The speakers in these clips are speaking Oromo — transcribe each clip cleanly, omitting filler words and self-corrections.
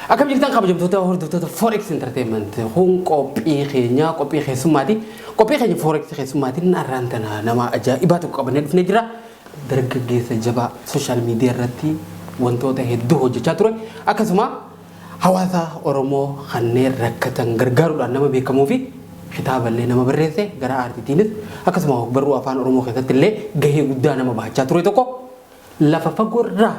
Akkam jirtan, kabajamtoota hordoftoota Forex Entertainment? Kun qophii keenya, qophii keessummaati. Qophii keenya Forex keessummaatiin har'aan tana nama ajaa'ibaa tokko qabannee dhufnee jira. Dargaggeessa jabaa social media irratti wantoota hedduu hojjechaa ture. Akkasuma hawaasa Oromoo kanneen rakkatan gargaaruudhaan nama beekamuu fi kitaaballee nama barreesse, gara aartiitiinis akkasuma barruu afaan Oromoo keessatti illee gahee guddaa nama bahachaa ture tokko lafa fagoo irraa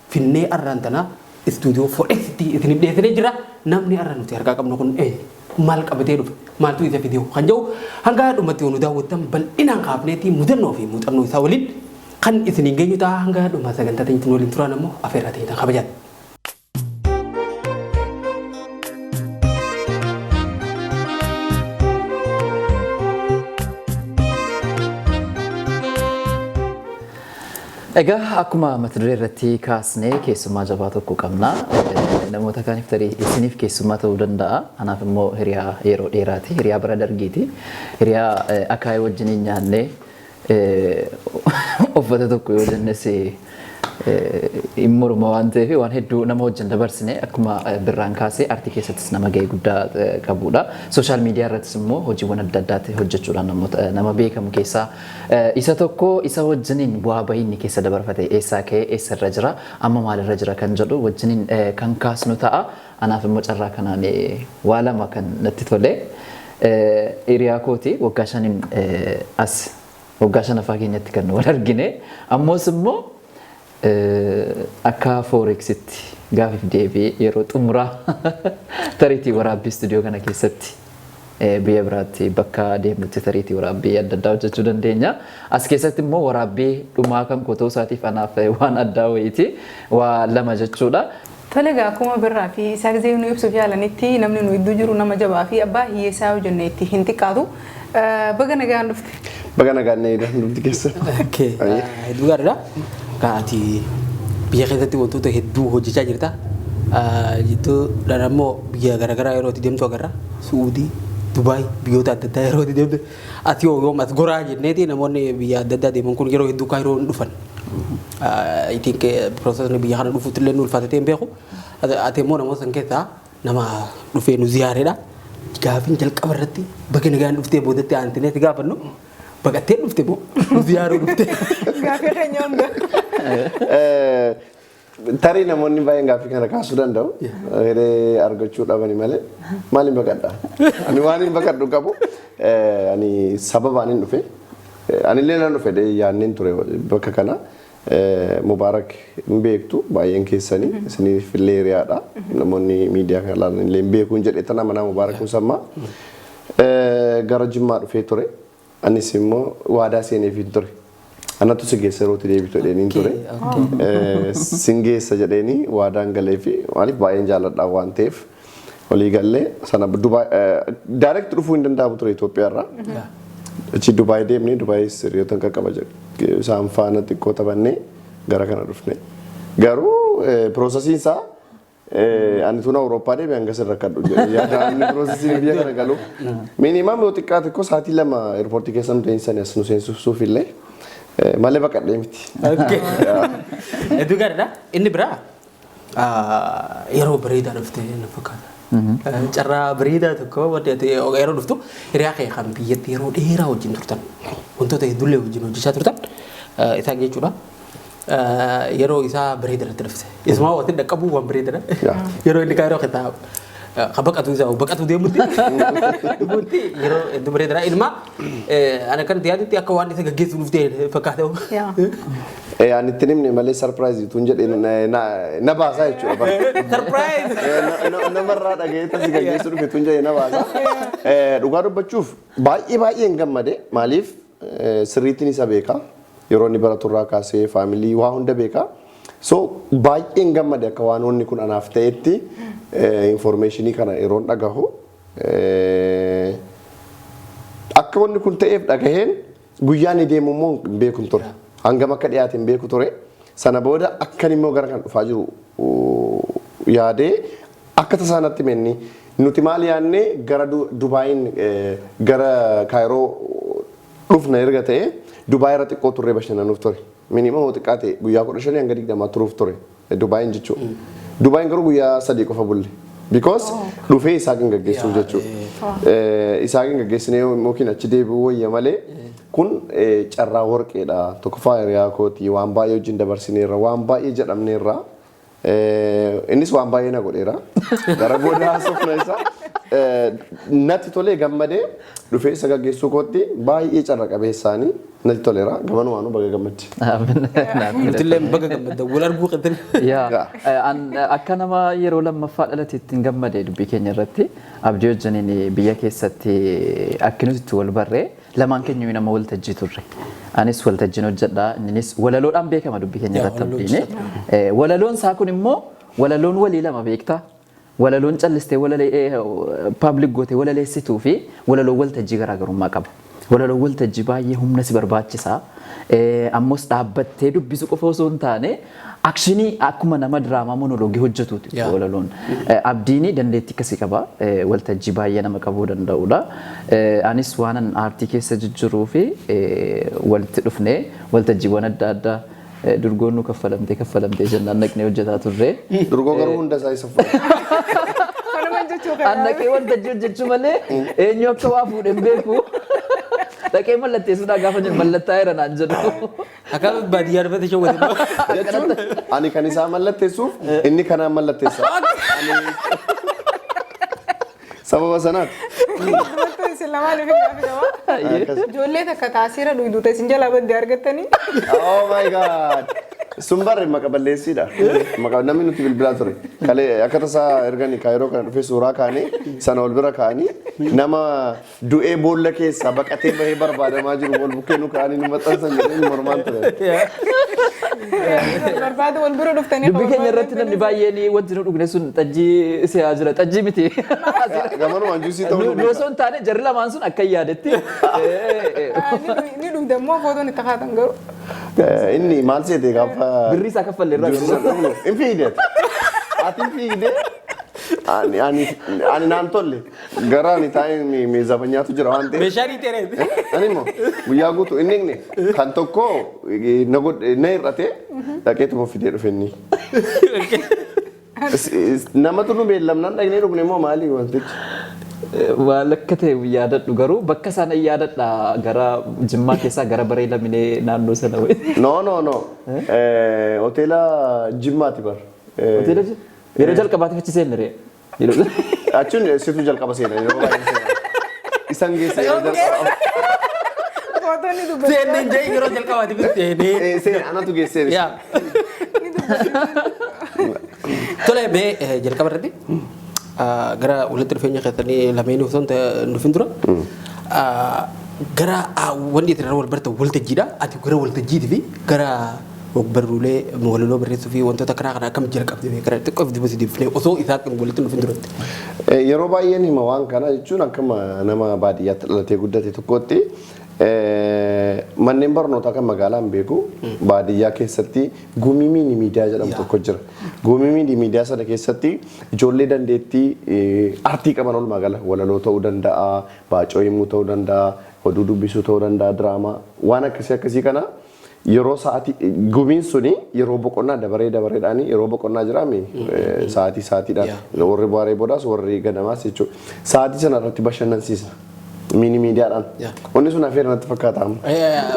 finnee har'aan tana istuudiyoo Forexitti isiniif dhiyeessinee jira. Namni har'a nuti harkaa qabnu kun eenyu? Maal qabatee dhufe? Maaltu isa fide kan jedhu hanga dhumatti yoo nu daawwattan bal'inaan kaafneeti mudannoo fi muuxannoo isaa waliin kan isiniin geenyu ta'a. Hanga dhuma sagantaa teenyatti nu waliin turan ammoo afeerraa teenyatan kabajaan. Egaa akkuma mata duree irratti kaasnee keessummaa jabaa tokko qabna. Namoota kaaniif tarii isiniif keessummaa ta'uu danda'a. Anaaf immoo hiriyaa yeroo dheeraati. Hiriyaa bara dargiiti. Hiriyaa akaayii wajjin hin nyaannee, uffata tokko yoo jennes hin morma waan ta'eef, waan hedduu nama wajjin dabarsine. Akkuma Birraan kaasee, artii keessattis nama gahee guddaa qabudha. Social media irrattis immoo hojiiwwan adda addaatti hojjechuudhaan namoota nama beekamu keessaa isa tokko. Isa wajjiniin bu'aa bahii inni keessa dabarfate, eessaa ka'ee eessarra jira, amma maalirra jira kan jedhu wajjiniin kan kaasnu ta'a. Anaaf immoo carraa kanaan waa lama kan natti tole. Hiriyaa kooti, waggaa 5n as, waggaa shanaffaa keenyatti kan wal argine. Ammoos immoo akka Forexitti gaafiif deebii yeroo xumuraa tariitii waraabbii istuudiyoo kana keessatti, biyya biraatti bakka deemnutti tariitii waraabbii adda addaa hojjechuu dandeenya. As keessatti immoo waraabbii dhumaa kan koo ta'uu isaatiif anaaf waan addaa wayiiti. Waa lama jechuudha. Tole egaa, akkuma Birraa fi isaa gisee nu ibsuuf yaalanitti, namni nu iddoo jiru nama jabaa fi abbaa hiyyeessaa yoo jenne itti hin xiqqaatu. Baga nagaan dhufte. Baga nagaan na eegan dubbi keessa. Okay, hedduu gaariidha. Egaa ati biyya keessatti wantoota hedduu hojjechaa jirta. Jidduudhaan ammoo biyya garaagaraa yeroo itti deemtu agarra. Su'uudii, Dubaay, biyyoota adda addaa yeroo itti deemtu. Ati yoo yoom as goraa jenneeti, namoonni biyya adda addaa deeman kun yeroo hedduu Kaayiroo hin dhufan. I think processni biyya kana dhufuutti illee nu ulfaatatee hin beeku. Ati immoo namoota san keessaa nama dhufee nu ziyaareedha. Gaafiin jalqaba irratti baga nagaan dhuftee boodatti aantinee si gaafannu, baqattee dhufte moo nu ziyaaruu dhufte? Gaafii keenya hunda. Tarii namoonni baay'een gaaffii kana kaasuu danda'u. Hiree argachuu dhabani malee maaliin baqadha? Ani waan hin baqadhu qabu. Ani sababaan hin dhufe. Anillee nan dhufe yaadneen ture bakka kana. Mubaarak hin beektu baay'een keessanii, isiniif illee hiriyaadha. Namoonni miidiyaa kana ilaalan illee hin beeku hin jedhe tana manaa Mubaarak Musammaa. Gara Jimmaa dhufee ture. Anis immoo waadaa seeneefii ture. Anatu si geessa yerootti deebitu jedheeniin ture. Sin geessa jedheeni waadaan galee fi maaliif baay'een jaalladha waan ta'eef walii gallee sana Dubaay direct dhufuu hin danda'amu ture Itoophiyaa irraa. Achi Dubaay deemnee, Dubaayis hiriyoota qaqqaba jedhu isaan faana xiqqoo taphannee gara kana dhufne. Garuu processiin isaa ani tun Awurooppaa deeme hanga sirra rakkadhu jedhe yaada inni processiin biyya kana galu. Minimum yoo xiqqaate ko sa'aatii 2 airportii keessa nu teessanii as nu seensisuuf illee malee baqadhee miti. Hedduu gaariidha. Inni biraa yeroo bareedaa dhufte na fakkaata. Carraa bareedaa tokko wanti ati yeroo dhuftu hiriyaa kee kan biyyatti yeroo dheeraa wajjin turtan, wantoota hedduullee wajjin hojjechaa turtan isaan jechuudha. Yeroo isaa bareeda irratti dhufte. Isumaa wanti dhaqqabu waan bareedaadha. Yeroo inni Kaayiroo keessaa ka baqatu isaa baqatu deemutti dhufuutti yeroo hedduu bareedaadha. Ilma ana kan yaadutti akka waan isa gaggeessu dhuftee fakkaata. Ani itti himne malee surprise tun jedhee na baasaa jechuudha bara. Surprise! Namarraa dhaga'ee tasi gaggeessu dhufe tun jedhee na baasa. Dhugaa dubbachuuf baay'ee baay'een gammade. Maaliif, sirriittiin isa beeka. Yeroo inni baraturraa kaasee family waa hunda beeka. So baay'een gammade akka waan wanni kun anaaf ta'etti informationii kana yeroon dhagahu. Akka wanni kun ta'eef dhagaheen guyyaa inni deemu immoo hin beeku ture. Hangam akka dhiyaate hin beeku ture. Sana booda akkan immoo gara kan dhufaa jiru yaadee akka tasaa natti menni nuti maal yaadne, gara Dubaayin gara Kaayiroo dhufna erga ta'e Dubaay irra xiqqoo turre bashannanuuf ture. Minimum xiqqaa ta'e guyyaa 15 hanga 20 turuuf ture Dubaayin jechuudha. Dubaayin garuu guyyaa 3 qofa bulle. Because dhufee Isaaqiin gaggeessuuf jechuudha. Isaaqiin gaggeessinee yookiin achi deebi'uu wayya malee kun carraa warqeedha. Tokkoffaa hiriyaa kootii waan baay'ee wajjin dabarsineerra, waan baay'ee jedhamneerra. Innis waan baay'ee na godheera. Gara booda haasofna isaa. Natti tolee gammadee dhufee isa gaggeessuu kootti baay'ee carra qabeessaanii natti toleera. Gamanumaanuu baga gammadde. Nutillee baga gammadda wal arguu qabdan. Yaa, akka nama yeroo lammaffaa dhalateetti hin gammade dubbii keenya irratti. Abdii wajjiniin biyya keessatti akki nuti itti wal barree, lamaan keenya nama waltajjii turre. Anis waltajjiin hojjedha, innis walaloodhaan beekama dubbii keenya irratti Abdiin. Walaloon isaa kun immoo walaloon walii lama beektaa. Walaloon callistee walalee public gootee walaleessituu fi walaloon waltajjii garaagarummaa qaba. Walaloon waltajjii baay'ee humna si barbaachisa. Ammas dhaabbattee dubbisu qofa osoo hin taane action akkuma nama diraamaa monologue hojjetuuti walaloon. Abdiin dandeettii akkasii qaba. Waltajjii baay'ee nama qabuu danda'udha. Anis waanan aartii keessa jijjiiruu fi walitti dhufnee waltajjiiwwan adda addaa durgoon nu kaffalamtee kaffalamtee jennaan naqnee hojjetaa turre. Durgoo garuu hunda isaa isa fuudha. Kanuma jechuu An dhaqee waltajjii hojjechuu malee eenyu akka waa fuudhe hin beeku. Dhaqee mallatteessuudhaa gaafa jedhu mallattaa jira naan jedhu. Akka baadiyyaa dhufete shawwate. Jechuun ani kan isaa mallatteessuuf inni kanaan mallatteessa. Sababa sanaati. Dubartoota isin lamaan ifin gaafi qaba. Ijoollee takka taasiira dhugdu ta'e isin jalaa baddee argattanii. Oh my God. Sun barre maqa balleessiidha. Maqa namni nuti bilbilaa ture. Kalee akka tasaa ergani Kaayiroo kana dhufee suuraa kaanee sana ol bira kaanii nama du'ee boolla keessaa baqatee bahee barbaadamaa jiru wal bukkee nu kaanii nu maxxansan jedhee mormaan ture. Barbaada wal bira dhuftanii. Dubbii keenya irratti namni baay'een wanti nu dhugne sun xajjii si'aa jira. Xajjii miti. Gamanumaan juusii ta'uu Nu osoo hin taane jarri lamaan sun akka hin yaadetti. Ni dhugde immoo footoon itti kaatan garuu. Inni maal seete gaafa Birrii isaa kaffalle irraa. Juusii sana dhugnu hin fiigde. Ati hin fiigde. Ani naan tolle gara ani taa'ee meezaa nyaatu jira waan ta'eef. Meeshaan hiiteere. Ani immoo guyyaa guutuu inni eegne kan tokko na godhe na hir'ate dhaqeetuma fidee dhufe inni. Namatu nu beellamnaan dhaqnee dhugne immoo maali wantichi? Waan akka ta'e yaadadhu garuu bakka sana yaadadha, gara Jimmaa keessaa gara Baree Laminee naannoo sana wayi. No, no, no. Hoteela Jimmaati bar. Hoteela yeroo jalqabaatiif achi seenne ree. Achuun situ jalqaba seena yeroo baay'ee seena. Isan geesse yeroo jalqaba. Footoon ni dubbatti. Seenneen jee yeroo jalqabaatiif seenee. Seena anatu geessee. Yaa. Tole, mee jalqaba irratti gara walitti dhufeenya keessanii lameenii osoo hin dhufin dura gara wanti itti wal bartan waltajjiidha. Ati gara waltajjiitii fi gara barruulee walaloo barreessuu fi wantoota karaa kana akkam jalqabde, gara xiqqoo fi dibasi deebifnee osoo isaa walitti dhufin duratti? Yeroo baay'een hima waan kana, jechuun akkama nama baadiyyaatti dhalatee guddate tokkotti manneen barnootaa kan magaalaan beeku baadiyyaa keessatti gumii mini media jedhamu tokko jira. Gumii mini media sana keessatti ijoollee dandeettii artii qaban oolumaa gala walaloo ta'uu danda'a, baacoo himuu ta'uu danda'a, oduu dubbisuu ta'uu danda'a, diraamaa waan akkasii akkasii kana yeroo sa'aatii gumiin suni yeroo boqonnaa dabaree dabareedhaan yeroo boqonnaa jiraame sa'aatii sa'aatiidhaan warri waaree boodaas warri ganamaas jechuudha. Sa'aatii sana irratti bashannansiisna. Mini mediadhaan. Wanni sun afeera natti fakkaata amma.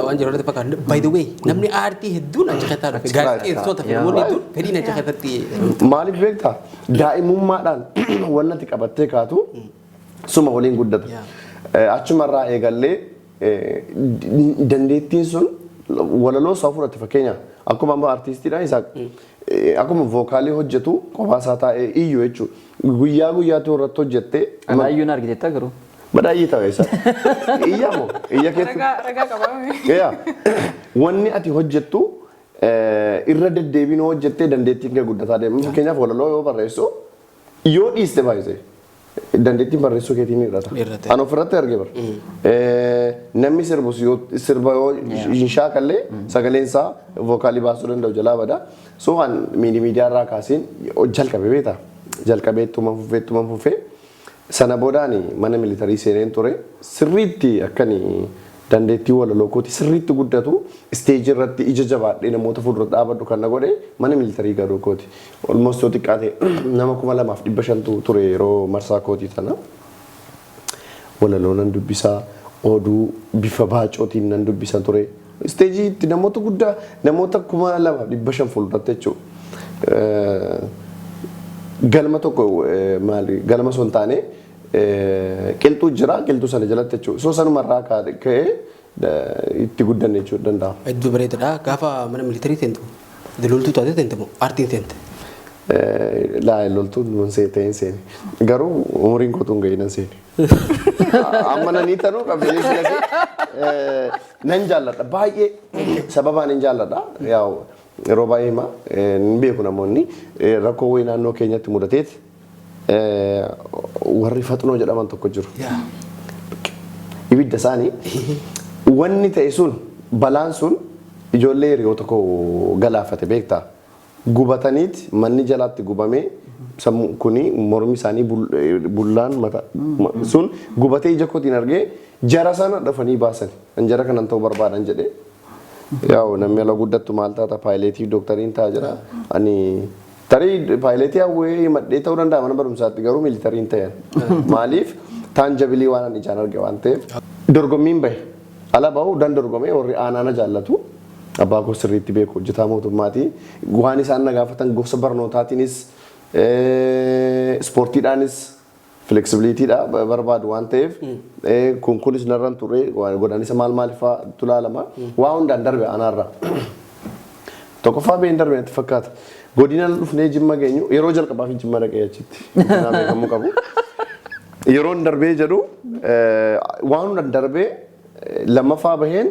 Waan jiru irratti fakkaata. By the way, namni aartii hedduun achi keessaa dhufe. Gaazexeessitoota fi namoonni hedduun fedhiin achi keessatti. Maaliif beektaa? Daa'imummaadhaan wanni ati qabattee kaatu suma waliin guddata. Achumarraa eegallee dandeettiin sun walaloo isaa fudhate, fakkeenya akkuma amma artiistiidhaan isaa akkuma vocal hojjetu kophaa isaa taa'ee iyyu jechuudha. Guyyaa guyyaatti irratti hojjettee. Anaayyuu na argiteetta garuu. Badaayyii ta'e isa. Iyya moo? Iyya keetti. Ragaa ragaa qabaa. Yaa, wanni ati hojjettu irra deddeebiin hojjettee dandeettiin kee guddataa deema. Fakkeenyaaf walaloo yoo barreessu yoo dhiiste baay'isee dandeettiin barreessuu keetiin hir'ata. Hir'ata. Ani ofirratti arge bara. Namni sirbus yoo sirba yoo hin shaakallee sagaleen isaa vocal baasuu danda'u jalaa bada. So an mini media irraa kaaseen jalqabe beektaa. Jalqabee ittuma fufee ittuma fufee. Sana boodaan mana military seeneen ture. Sirriitti akkani Dandeettii walaloo kooti sirriitti guddatu, stage irratti ija jabaadhee namoota fuuldura dhaabadhu kan na godhe mana militarii galuu kooti. Almost yoo xiqqaate nama 2500tu ture yeroo marsaa kootii sana. Walaloo nan dubbisaa, oduu bifa baacootiin nan dubbisa ture. Stage itti namoota guddaa, namoota 2500 fuulduratti jechuudha. Galma tokko, maali, galma osoo hin taane qilxuu jira, qilxuu sana jalatti jechuudha. So sanumarraa ka'ee itti guddanne jechuudha danda'a. Hedduu bareedaadha. Gaafa mana militarii seentu loltuu taate seente moo aartiin seente? Laa, loltuun mun ta'een seene. Garuu umuriin kootu hin gahin nan seene. Amma nanii tanuu qabdee silasi nan jaalladha baay'ee, sababaan hin jaalladha. Yaa'u yeroo baay'ee hima hin beeku namoonni, rakkoo wayii naannoo keenyatti mudateet warri faxnoo jedhaman tokko jiru. Ibidda isaanii wanni ta'e sun, balaan sun ijoollee hiriyoota koo galaafate, beektaa. Gubataniit manni jalaatti gubamee, sammuu kuni mormi isaanii bullaan mata sun gubatee ija kootiin argee, jara sana dhufanii baasan. An jara kanan ta'uu barbaadan jedhee. Yaa'u namni ala guddattu maal taata, paayileetii, dooktariin ta'a jira. Ani tarii paayileetii hawwee himadhee ta'uu danda'a mana barumsaatti, garuu militariin ta'an. Maaliif? Tangibly waan ani ijaan arge waan ta'eef. Dorgommiin bahe. Ala bahu dan dorgomee, warri aanaa na jaallatu. Abbaa koo sirriitti beeku, hojjetaa mootummaati. Waan isaan na gaafatan gosa barnootaatiinis ispoortiidhaanis flexibilitydha barbaadu waan ta'eef, kun kunis narran ture, godaannisa maal maal fa'aa tulaalama. Waa hundaan darbe aanaarra. Tokkoffaa baheen darbe natti fakkaata. Godina dhufnee Jimma geenyu, yeroo jalqabaaf Jimma dhaqee achitti. Godina beekamuu qabu. Yeroon darbee jedhu, waan hundaan darbee lammaffaa baheen,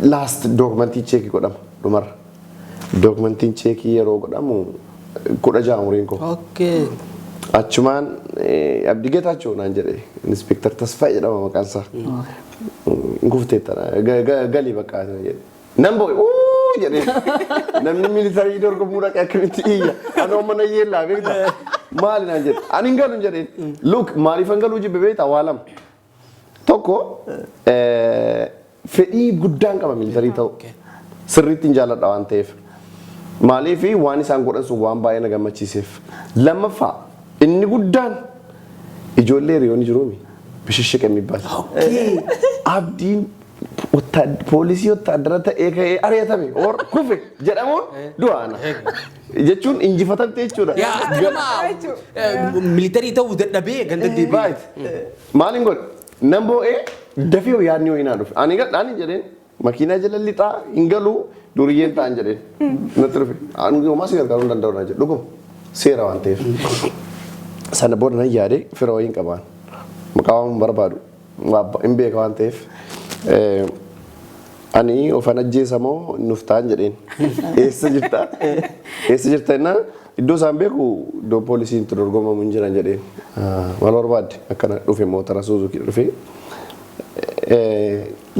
last dookumentii check godhama dhumarra. Dookumentiin check yeroo godhamu 16 umuriin koo. Achumaan Abdii Geetaachoo naan jedhe, Inspector Tasfaayee jedhama maqaan isaa. Gufteetta galii bakka jedhe. Nan bo'e, "Uu!" jedhee, namni militarii dorgomuu dhaqee akkamitti iyya. Ani mana yeellaa beektaa. Maali naan jedhe. Ani hin galu hin jedheen. Look, maaliif hin galuu jibbe beektaa? Waa lama. Tokko, fedhii guddaan qaba militarii ta'u. Sirriitti hin jaalladha waan ta'eef. Maaliif? Waan isaan godhan sun waan baay'ee na gammachiiseef. Lammaffaa, inni guddaan ijoollee hiriyoonni jiruumi. ብሽሽቅ የሚባል Abdiin poolisii wotaadara ta'ee ka'ee ari'atame or kufe jedhamuun du'aana. Jechuun injifatamte jechuudha. Yaa ati nama militarii ta'uu dadhabee ganda deebi'e. Right. Maaliin godhe? Nan boo'ee, dafee yaadni wayii naa dhufe. Ani gadhaan hin jedheen, makiinaa jala lixaa hin galuu, duriyyeen ta'an jedheen. Natti dhufe. Ani homaa si gargaaruu hin danda'u naan jedhe. Dhuguma seera waan ta'eef. Sana booda nan yaade, fira wayii hin qabaan. Maqaa waan barbaadu hin beeka waan ta'eef. Ani ofan ajjeesa moo nuuf ta'an jedheen. Eessa jirta? Eessa jirta jennaan, iddoo isaan beeku, iddoo poolisiin itti dorgomamu hin jiran jedheen. Maal barbaadde? Akkana dhufe, motora Suzuki dhufe.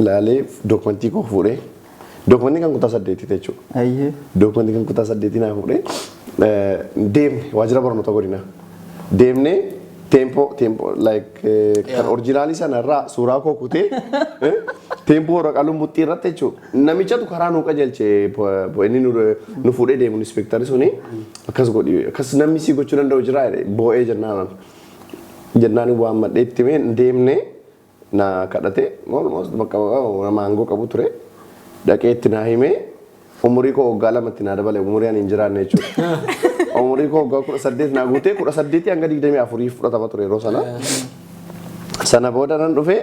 Laalee dookumentii koo fuudhee, dookumentii kan kutaa saddeetii jechuudha. Dookumentii kan kutaa saddeetii naa fuudhee, deemne waajjira barnoota godinaa. Deemnee teempoo teempoo like kan original sana irraa suuraa koo kutee, teempoo waraqaa lummuxxii irratti jechuudha. Namichatu karaa nu qajeelche, inni nu fuudhee deemu inspektari suni, akkas godhi, akkas namni si gochuu danda'u jira jedhe, boo'ee jennaan. Jennaan waan madhee itti himee deemnee, na kadhate, almost bakka nama aangoo qabu ture. Dhaqee itti naa himee, umurii koo waggaa lamatti naa dabale, umurii ani hin jiraanne jechuudha. Umurii koo waggaa 18 naa guutee, 18 hanga 24 fudhatama ture yeroo sana. Sana booda nan dhufee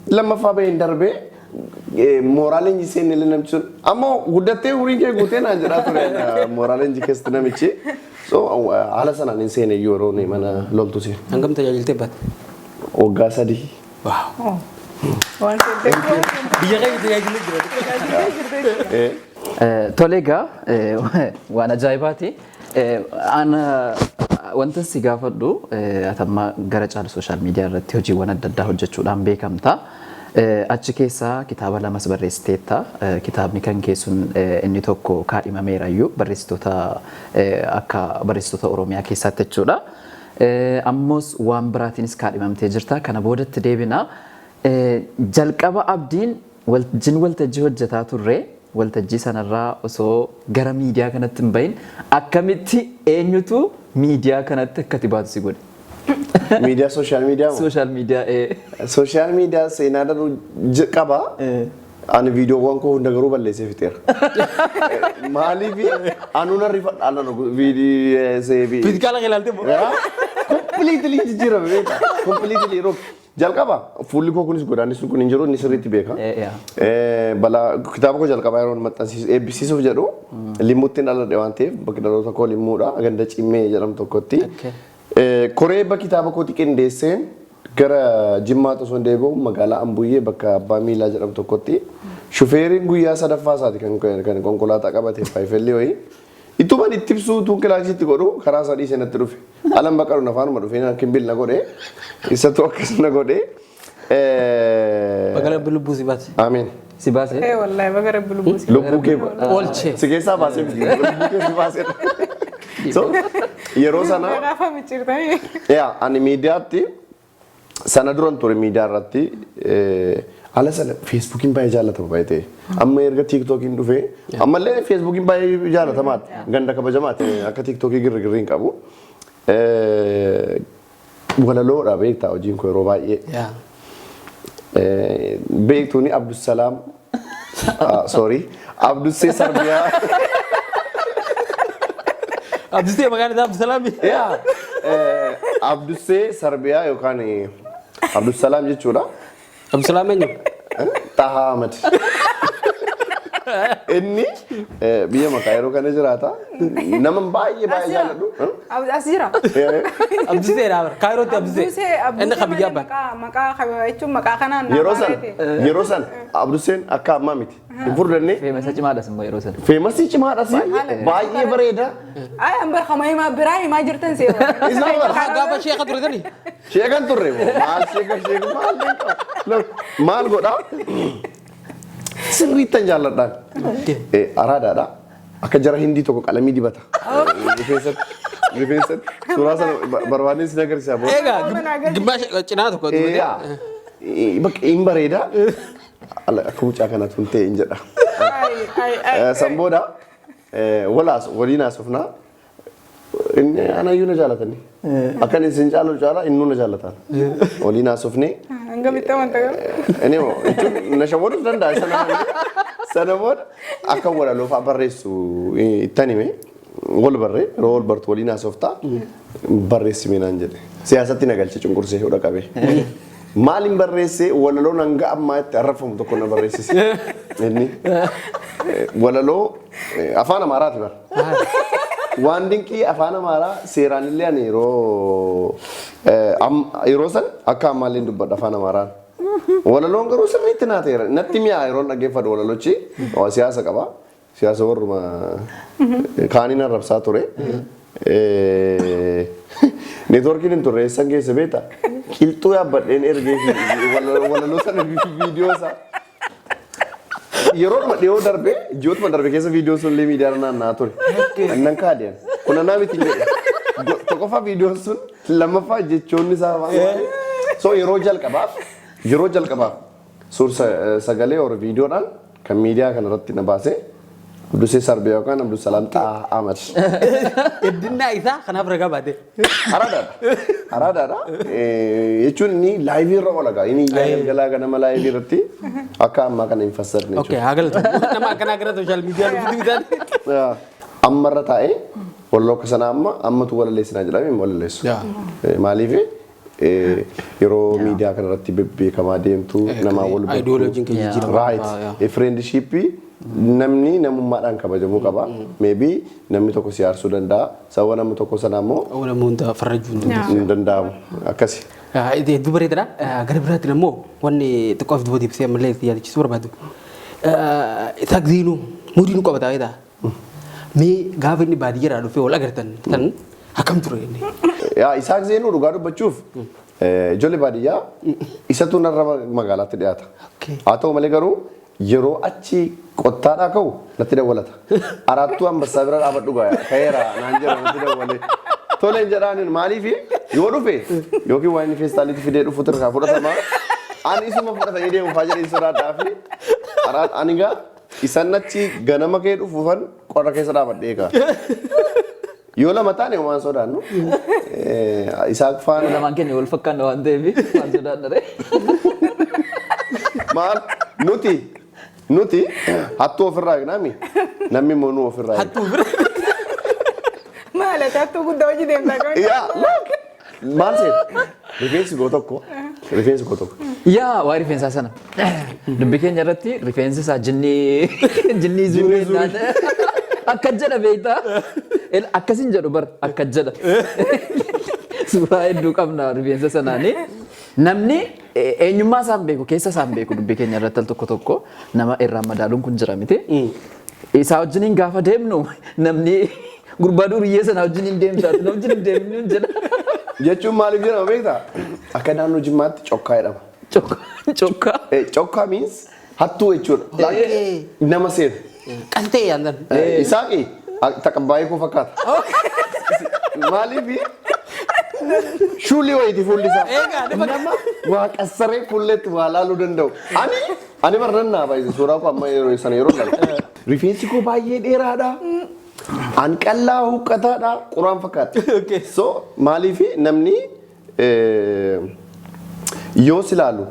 lammaffaa baheen darbee, mooraa leenjii seenne illee namichi sun ammoo guddattee umuriin kee guutee naan jedhaa ture mooraa leenjii keessatti namichi. So haala sanaan hin seene iyyuu yeroo mana loltu seene. Hangam tajaajiltee baate? Waggaa 3. Wow. Waan seentee Biyya keenya tajaajilee jira. Tajaajiltee jirte jechuudha. Tole egaa, waan ajaa'ibaati. Ana wanta si gaafadhu, atamma gara caalu social media irratti hojiiwwan adda addaa hojjechuudhaan beekamta. Achi keessaa kitaaba lamas barreessiteetta. Kitaabni kan keessun inni tokko kaadhimameerayyuu barreessitoota akka barreessitoota Oromiyaa keessaatti jechuudha. Ammoos waan biraatiinis kaadhimamtee jirta. Kana boodatti deebina. Jalqaba Abdiin wajjin waltajjii hojjetaa turre. Waltajjii sanarraa osoo gara miidiyaa kanatti hin bahin akkamitti, eenyutu miidiyaa kanatti akka ati baatu si godhe? Miidiyaa, social media moo? Social media. Social media seenaa daruu qaba. Ani viidiyoowwan koo hunda garuu balleessee fixeera. Maaliif anuu nan rifadha ala viidiyoo seebii. Fiizikaala ilaalte moo? Completely jijjiirame beektaa? Completely yeroo jalqaba fuulli koo kunis godaannisni kun hin jiru, inni sirriitti beeka. Balaa kitaaba koo jalqabaa yeroo maxxansiisu eebbisiisuuf jedhu Limmuutti dhaladhe waan ta'eef, bakki dhaloota koo Limmuudha, ganda Cimmee jedhamu tokkotti. Koree eebba kitaaba kooti qindeesseen gara Jimmaa osoo hin deebi'u magaalaa Ambuyyee bakka Abbaa Miilaa jedhamu tokkotti shufeeriin guyyaa sadaffaa isaati kan konkolaataa qabate faayifellee wayii. Ittuman itti ibsuu tuun kilaasiitti godhu karaa isaa dhiisee natti dhufe. Alan baqaruun afaanuma dhufee na kimbil na godhe. Isatu akkas na godhe. Baga Rabbi lubbuu si baase. Amiin. Si baase? Eh, wallahi baga Rabbi lubbuu si Lubbuu kee Oolchee. si keessaa baasee miti. Lubbuu kee si baasee. So yeroo sana Gaafa micciirtanii. Yaa, ani miidiyaatti sana duran ture. Miidiyaa irratti ala sana Feesbuukiin baay'ee jaallatama baay'ee ta'e. Amma erga TikTokiin dhufee ammallee Feesbuukiin baay'ee jaallatamaadha. Ganda kabajamaati. Akka TikTokii girri girri hin qabu. Walaloodha beektaa hojiin koo yeroo baay'ee. Beektuuni Abdusalaam, sorry, Abdussee Sarbiyaa. Abdusee, maqaan isaa Abdusalaami. Yaa, Abdussee Sarbiyaa yookaan Abdusalaam jechuudha. Abdusalaam eenyu? Tahaa Ahmad. Inni biyya makaa yeroo kana jiraata. Nama baay'ee baay'ee jaalladhu. As jira. Abdusee dha bara. Kaayirootti Abdusee. Abdusee. Inni Abdusee kan biyya malee abbaan. maqaa jechuun maqaa kanaan Yeroo sana, yeroo sana Abduseen akka ammaa miti. Hin furdanne. Famous cimaadhas immoo yeroo sana. Famous cimaadhas, baay'ee bareeda. Ay, an bar kama himaa biraa himaa jirtan see. Isaan bara. Gaafa sheeka ture sani. Sheekan turre moo maal, sheeka sheeka maal beekaa? Maal godhaa? Sirriittan jaalladhaan. Araadaadha. Akka jara hindii tokko qalamii dibata. Rifeensatti. Rifeensatti. Suuraa sana barbaadnee sin agarsiisa booda. Egaa gimmaasha cinaa tokko. Yaa. Bakka hin bareeda. Akka mucaa kanatu hin ta'e hin jedha. San booda walaas waliin haasofnaa. Inni anayyuu na jaalatani. Akka inni isin caalu caala innuu na jaalatan. Waliin haasofnee. Hangamitti amanta garuu? Inni jechuun na shawwaduuf danda'a sana. Sana booda akka walaloo fa'aa barreessu ittan hime. Wal barree, yeroo wal bartu waliin haasoftaa, barreessi naan jedhe. Siyaasatti na galche, cunqursee hodha qabe. Maaliin barreesse? Walaloon hanga ammaa itti arrafamu tokko na barreessise. Inni walaloo afaan Amaaraati bara. Waan dinqii afaan Amaaraa seeraan illee ani yeroo san akka ammaallee dubbadha afaan Amaaraan. Walaloon garuu sirriitti naa ta'eera. Natti mi'aa yeroon dhaggeeffadhu walalochi siyaasa qaba. Siyaasa warruma kaaniin arrabsaa ture. Neetwoorkiin hin turre, eessan keessa beektaa? Qilxuu yaabbadheen ergee walaloo sana viidiyoo isaa. Yeroo dhiyoo darbe, ji'ootuma darbe keessa viidiyoon sun illee miidiyaa naanna'aa ture. Nan kaadeen. Kun anaa miti jedhe. Tokkoffaa viidiyoon sun, lammaffaa jechoonni isaa afaan. So yeroo jalqabaaf suur sagalee or viidiyoodhaan kan miidiyaa kana irratti na baase Abdusee Sarbiyaa yookaan Abdusalaam Xahaa Ahmad. Heddinnaa isaa kanaaf ragaa baate. Araadaadha. Araadaadha. Jechuun inni live irra oola gaa. Inni galgalaa ganama live irratti akka ammaa kana hin fassarne Okay, haa galatu. Nama akkanaa gara social media dhufuu isaan. jechuudha. Ammarra taa'ee walaloo akka sanaa amma ammatu walaleessinaa jedhamee hin walaleessu. Maaliif, yeroo miidiyaa kanarratti bebbeekamaa deemtu namaa wal bartu. Ideology kee jijjiirama. Right. Friendship, namni namummaadhaan kabajamuu qaba. Maybe namni tokko si aarsuu danda'a. Sababa namni tokko sanaa immoo Nama hunda farrajuu hin danda'u. hin danda'amu. Akkasi. Hedduu bareedaadha. Gara biraatiin immoo wanni xiqqoo of duuba deebisee ammallee itti yaadachiisuu barbaadu. Isaak Zeenuu muudii nu qabata beektaa? Mee gaafa inni baadiyyaadhaa dhufee wal agartan san akkam ture inni? Yaa, Isaak Zeenuu dhugaa dubbachuuf ijoollee baadiyyaa isatu narra magaalaatti dhiyaata. Haa ta'u malee garuu yeroo achi qottaadhaa ka'u natti dawwalata. Araattuu ambassaa bira dhaabadhu gaaya ka'eera naan jedha, natti dawwalee. Toleen jedhaaniin, maaliif yoo dhufe yookiin waan inni feestaaliitti fidee dhufu tirkaa fudhatama. Ani isuma fudhatanii deemu faa jedhee sodaadhaa fi ani gaa isan achi ganama kee dhufuufan qorra keessa dhaabadhee egaa. Yoo lama taane homaan sodaannu. Isaaq faana Lamaan keenya wal fakkaanna waan ta'eef waan sodaannare. Maal nuti hattuu ofirraa eegnaami, namni immoo nu ofirraa eegna. Hattuu bira. Maal, ati hattuu guddaa hojii deemtaa kan? Yaa, look, maal seeta, rifeensi koo tokko, rifeensi koo tokko. Yaa, waa rifeensaa sana. Dubbi keenya irratti rifeensi isaa jinnii jinnii zuuree akka jedha beektaa. Akkasin jedhu bar, akka jedha. Suuraa hedduu qabna rifeensa sanaanii. Namni eenyummaa isaan beeku, keessa isaan beeku, dubbii keenya irratti al tokko tokko nama irraan madaaluun kun jira miti. Isaa wajjiniin gaafa deemnu namni gurbaa duriyyee sana wajjiniin deemtaa, na wajjin hin deemnu jedha. Jechuun maaliif jedhama beektaa? Akka naannoo Jimmaatti cokkaa jedhama. Cokkaa cokkaa. Cokkaa means hattuu jechuudha. Like, nama seenu. Qaltee yaandan. Isaaqi taqabbaayee koo fakkaata. Maaliif shuulii wayiiti fuulli isaa. Eegaa, ni fakkaata. Nama waa qassaree fuulletti waa laaluu danda'u. Ani barnannaa baay'ee suuraa koo amma yeroo sana yeroo ilaalu. Rifeensi koo baay'ee dheeraadha. An qallaa huqqataadha. Quraan fakkaata. So maaliif namni yoo si ilaalu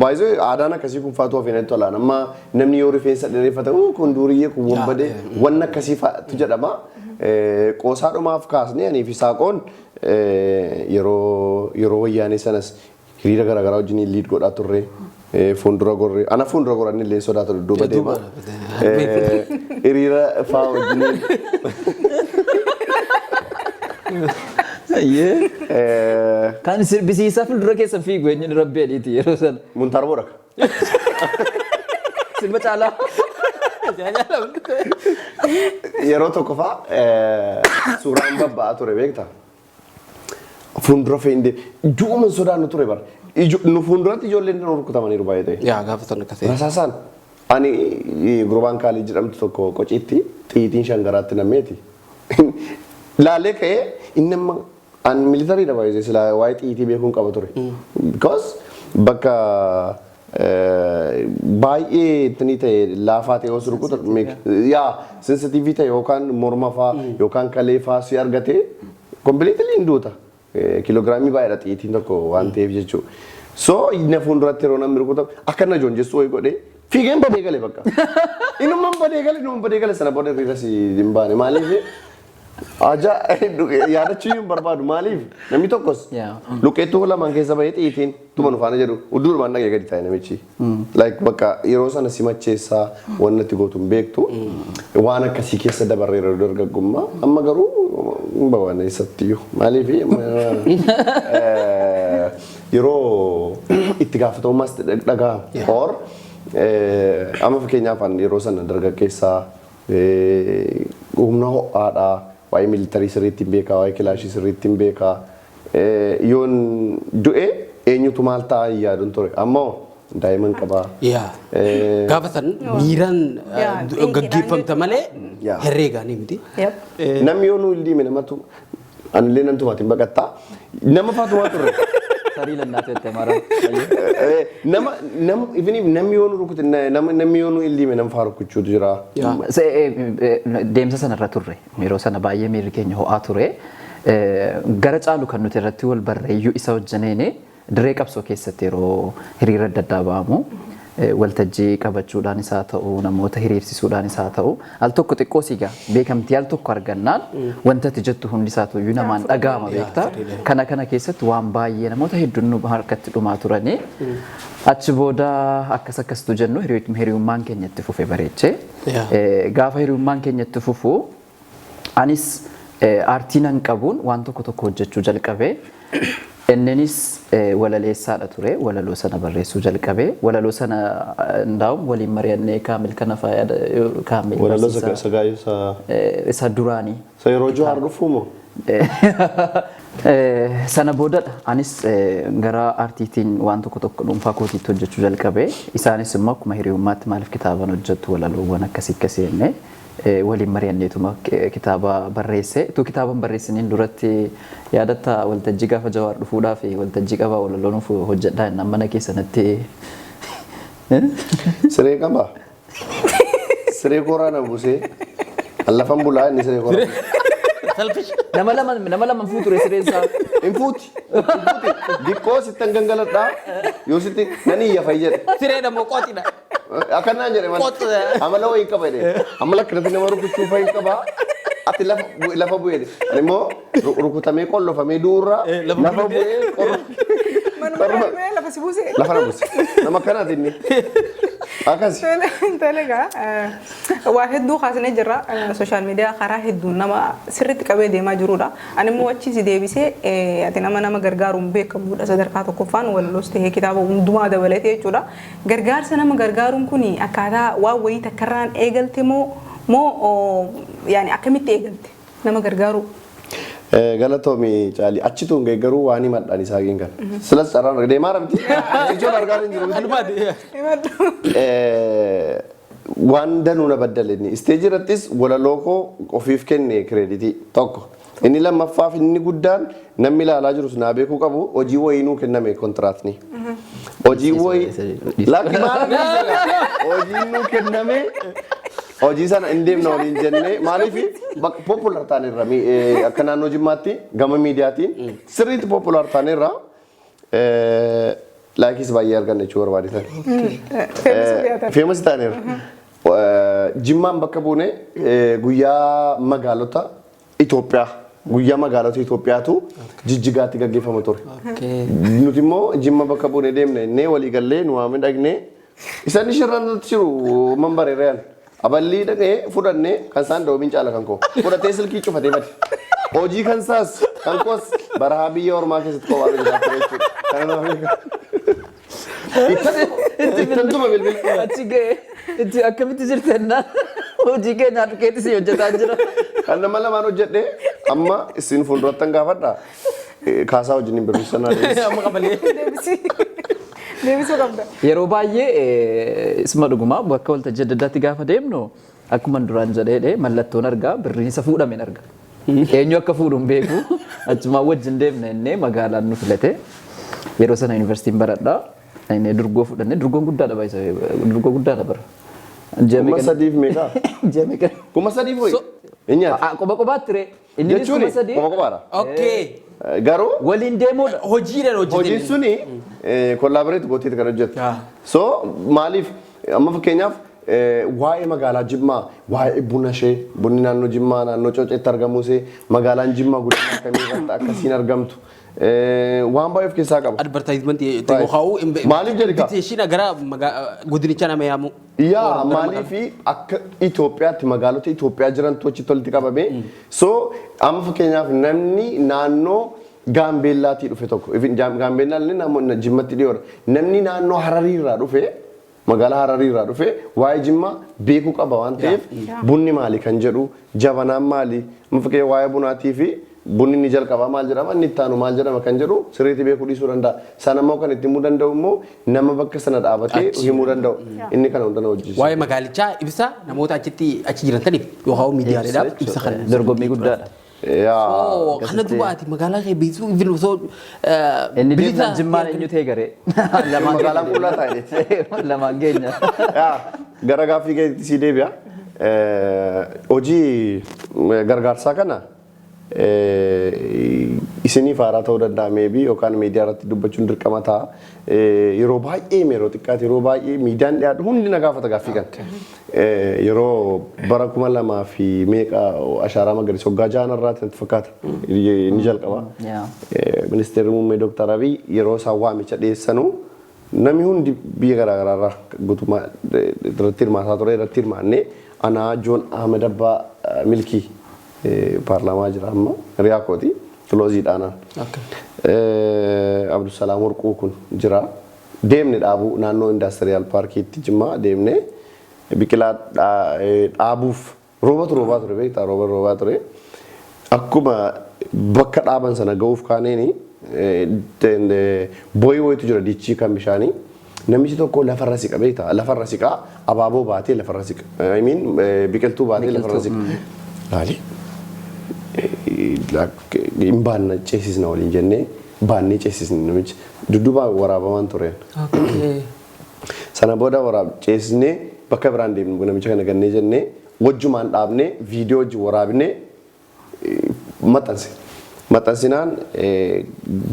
baay'ee aadaan akkasii kun faatu hafeen tolaan, amma namni yoo rifeensa dheereffate, "Uu, kun duriyyee, kun wanbadee," wanna akkasii fa'aatu jedhama. Qoosaadhumaaf kaasnee anii fi Saaqoon yeroo wayyaanee sanas hiriira garaagaraa wajjin lead godhaa turre. Fuuldura gorree, ana fuuldura goran illee sodaata, dudduuba deema. Hiriira fa'aa wajjin. Kan sirbisiisaa fuuldura keessa fiigu eenyuun rabbi adiiti yeroo sana? Muntaar Booraka. Sirba caalaa. Yeroo tokko fa'aa suuraan babba'aa ture beektaa? Fuuldura fe'indee du'uma sodaannu ture bara. Nu fuulduratti ijoolleen nu rukutamaniiru baay'ee ta'e. Yaa, gaafa sana akkasii. Rasaasaan ani gurbaan kaalii jedhamtu tokko qociitti xiitiin shangaraatti nammeeti. Laalee ka'ee inni amma an militariidha baay'ee silaa waa'ee xiitii beekuun qaba ture. Because bakka baay'ee ittini ta'e laafaa ta'e osoo rukutu, yaa, sensitive ta'e yookaan morma faa yookaan kalee faa si argate completely hin duuta. Kiloogiraamii baay'eedha xiitiin tokko waan ta'eef jechuudha. So na fuulduratti yeroo namni rukutamu akka na joonjessu wayii godhee fiigeen badee gale bakka. Inummaan badee gale, inummaan badee gale. Sana booda hiriira si hin baane. Maaliif? Aja yaadachuu hin barbaadu. Maaliif? Namni tokkos luqqeettuu lamaan keessa bahee xiitiin tuma nu faana jedhu udduudhumaan dhagee gadi taa'e namichi. Like, bakka yeroo sana si macheessaa wanna itti gootu hin beektu. Waan akkasii keessa dabarree yeroo dargaggummaa, amma garuu hin bawan eessattiyyuu. Maaliif? Yeroo itti gaafatamummaas dhaga'ama. Or amma fakkeenyaaf ani yeroo sana dargaggeessaa, humna ho'aadhaa, waa'ee militarii sirriitti hin beekaa, waa'ee kilaashii sirriitti hin beekaa. Yoon du'e eenyutu maal ta'a hin yaadun ture. Ammoo daa'imman qabaa. Yaa. Gaafa san miiraan Yaa, gaggeeffamta malee Yaa. herreegaanii miti. Yep. Namni yoo nu hin diime namatu anillee nan tumaatiin baqattaa. Nama faatumaa turre. Tarii lannaa ta'e mara. Nama nama even if namni yoo nu rukute, namni yoo nu hin diime nama faa rukuchuutu jira. Yaa. Deemsa sanarra turre, yeroo sana baay'ee miirri keenya ho'aa ture. Gara caalu kan nuti irratti wal barreeyyuu isa hojjaneeni dirree qabsoo keessatti yeroo hiriira adda addaa ba'amu waltajjii qabachuudhaan isaa ta'u, namoota hiriirsisuudhaan isaa ta'u, al tokko xiqqoo sigaa beekamtii al tokko argannaan wanta ati jettu hundi isaa ta'uyyuu namaan dhaga'ama beektaa. Kana keessatti waan baay'ee namoota hedduun nu harkatti dhumaa turanii, achi booda akkas akkastu jennu hiriyummaan keenya itti fufe bareechee. Yaa. Gaafa hiriyummaan keenya itti fufu anis aartii nan qabuun waan tokko tokko hojjechuu jalqabe. Inninis walaleessaadha ture. Walaloo sana barreessuu jalqabe. Walaloo sana ndaa'um waliin mari'annee Kaamil kana faayada Kaamil Walaloo barsiisaa, sagaayuu isa isa duraanii. Isa yeroo Jawaar dhufuu moo? Sana boodadha anis gara aartiitiin waan tokko tokko dhuunfaa kootiitti hojjechuu jalqabe. Isaanis immoo akkuma hiriyummaatti maaliif kitaaban hojjettu, walaloowwan akkasii akkasii jennee Waliin mari'anneetuma kitaaba barreesse. Utuu kitaaba hin barreessiniin duratti, yaadatta, waltajjii gaafa Jawaar dhufuudhaa fi waltajjii qabaa walaloo nuuf hojjedhaa jennaan mana keessanatti. Siree qabaa? Siree kooraa na buusee lafan bulaa, inni siree kooraa. Selfish. Nama lama fuuture sireen isaa. Hin fuuti. Hin fuuti. Diqqoo sittan gangaladhaa yoo sitti nan iyya fa'i jedhe. Siree dammoo qoxidha. Akkanaan jedhe malee. Qoxa. Amala wayii qaba jedhe. Amala akkanatti nama rukuchuu fa'i qaba. Ati lafa bu'ee jedhe. Ani immoo rukutamee qollofamee du'urraa lafa bu'ee Manuma lafa si buuse. Lafa na buuse. Nama akkanaati inni. Akkas. Tole egaa, waa hedduu kaasnee jirra. Social media karaa hedduun nama sirriitti qabee deemaa jirudha. Ani immoo achi si deebisee, ati nama gargaaruun beekamudha, sadarkaa tokkoffaan walaloos ta'ee kitaaba hundumaa dabalatee jechuudha. Gargaarsa nama gargaaruun kun akkaataa waan wayii takkarraan eegalte moo yaani akkamitti eegalte nama gargaaruu? Galatoomi Caalii, achitu hin garuu waan himadhaan isaa kan. Silas carraan deemaa miti. Ijoon argaa hin jiru miti. Waan danuu na baddale inni. Isteejii irrattis walaloo koo ofiif kenne credit tokko. Inni lammaffaaf inni guddaan namni ilaalaa jirus naa beekuu qabu, hojii wayii nuu kenname, kontiraatni. Hojii wayii. Lakki, maal, hojiin nuu kenname, hojii sana hin deemna waliin jennee, maaliif bakka popular taanerra, akka naannoo Jimmaatti gama miidiyaatiin sirriitti popular taanerra, like-is baay'ee arganna jechuu barbaadetan. Famous taanerra. Jimmaan bakka buune guyyaa magaalota Itoophiyaa, guyyaa magaalota Itoophiyaatu Jijjigaatti gaggeeffama ture. Nuti immoo Jimma bakka buune deemne innee walii gallee nu waamee dhaqnee, isaan shirran jiru manbareerraan. Aballii dhaqee fudhannee, kan isaan doomiin caala kan koo fudhatee silkii cufatee bade. Hojii kan isaas kan koos barahaa biyya ormaa keessatti kophaa hojjetaa ture jechuudha. Kana nama beeka. Ittantuma bilbila. Achi ga'e itti akkamitti jirtenna, hojii keenya dhukeetti si hojjetaa jira. Kan nama lamaan hojjedhe amma isin fuuldurattan gaafadha. Kaasaa wajjin hin birrisanaa. Amma qabalee. Deebisuu qabda. Yeroo baay'ee isuma dhugumaa bakka waltajjii adda addaatti gaafa deemnu, akkuma duraan jedhee, mallattoon argaa, birriin isa fuudhameen arga. Eenyu akka fuudhu hin beeku. Achumaan wajjin deemna innee magaalaan nu filate. Yeroo sana yuunivarsiitiin baradhaa. Inni durgoo fudhanne, durgoon guddaadha baay'isa, durgoo guddaadha bara. 3,000 meeqa? Ji'a meeqa? 3,000 wayi. Hin nyaata. Qoba qobaatti ree. Innis Jechuun 3,000. qoba qobaadha. Garuu Waliin deemuudha. Hojiidhaan hojjetee. Hojiin suni collaborate gooteeti kan hojjettu. So maaliif, amma fakkeenyaaf waa'ee magaalaa Jimmaa, waa'ee buna ishee, bunni naannoo Jimmaa naannoo Coceetti argamuu ishee, magaalaan Jimmaa guddina akkamii irratti akkasiin argamtu, waan baay'ee of keessaa qaba. Advertisement yookaan Maaliif jedhi kaa? Invitation gara godinichaa nama yaamu. Yaa, maaliif akka Itoophiyaatti magaalota Itoophiyaa jirantu achitti walitti qabame. So amma fakkeenyaaf namni naannoo Gaambeellaatii dhufe tokko, even Gaambeellaan illee naannoo Jimmatti dhiyoodha. Namni naannoo Harariirraa dhufe, magaalaa Harariirraa dhufe, waa'ee Jimmaa beekuu qaba waan ta'eef, bunni maali kan jedhu, jabanaan maali, amma fakkeenyaaf waa'ee bunaatii fi bunni inni jalqabaa maal jedhama, inni itti aanu maal jedhama kan jedhu sirriitti beekuu dhiisuu danda'a. Sana immoo kan itti himuu danda'u immoo nama bakka sana dhaabatee himuu danda'u. Inni kana hunda na hojjisiisa. Waa'ee magaalichaa ibsa namoota achitti achi jiran saniif yookaan miidiyaaleedhaaf ibsa kan. Dorgommii guddaadha. Yaa. Oh, kana duuba ati magaalaa kee beeksisuu even osoo Inni deemnaan Jimmaan eenyu ta'e garee? Magaalaan qullaa taa'e. Lamaan keenya. Yaa, gara gaaffii keetti sii deebi'a. Hojii gargaarsaa kana isiniif haaraa ta'uu danda'a maybe, yookaan miidiyaa irratti dubbachuun dirqama ta'a. Yeroo baay'ee, yeroo xiqqaate yeroo baay'ee miidiyaan dhiyaatu hundi na gaafata gaaffii kana. Yeroo bara kuma lamaa fi meeqa ashaaraa magariisa waggaa ja'an irraati natti fakkaata. Inni jalqaba. Ministeerri muummee Dooktar Abiy yeroo isaan waamicha dhiyeessanuu namni hundi biyya garaa garaarraa guutummaa irratti hirmaataa ture, irratti hirmaannee, anaa, Joon Ahmed Abbaa Milkii, paarlaamaa jira amma, hiriyaa kooti, close-iidhaanaan. Abdusalaam Warquu kun jira. Deemne dhaabuu naannoo industrial park-iitti Jimmaa deemne biqilaa dhaabuuf, roobatu roobaa ture, beektaa, rooba roobaa ture. Akkuma bakka dhaaban sana ga'uuf kaaneeni booyii wayitu jira, diichii kan bishaanii. Namichi tokko lafarra siqa beektaa, lafarra siqaa, abaaboo baatee lafarra siqa, I mean, biqiltuu baatee lafarra siqa. Laali hin baanna, ceesisna waliin jennee baannee ceesisne. Namichi dudduuba waraabamaan tureen. Sana booda waraab ceesisnee bakka biraan deemnu, namicha kana gannee jennee wajjumaan dhaabnee viidiyoo wajjin waraabnee maxxanse. Maxxansinaan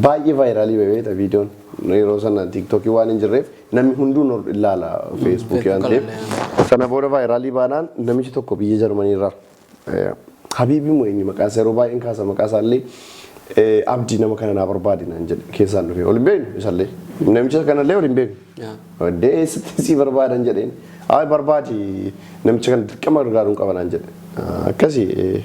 baay'ee viral beekta viidiyoon. Yeroo sana TikTokii waan hin jirreef namni hunduu nu ilaala Facebookii waan ta'eef. Sana booda viral baanaan namichi tokko biyya Jarmanii irraa, Habiibii moo eenyu maqaan isaa, yeroo baay'een kaasa maqaa isaallee, "Abdii, nama kana naa barbaadi" naan jedhe. Keessaan dhufe, ol hin beeknu isallee. Namicha kanallee ol hin beeknu. Oddee eessatti si barbaadan jedheen. "Ay, barbaadi, namicha kana dirqama gargaaruun qaba" naan jedhe. Akkasii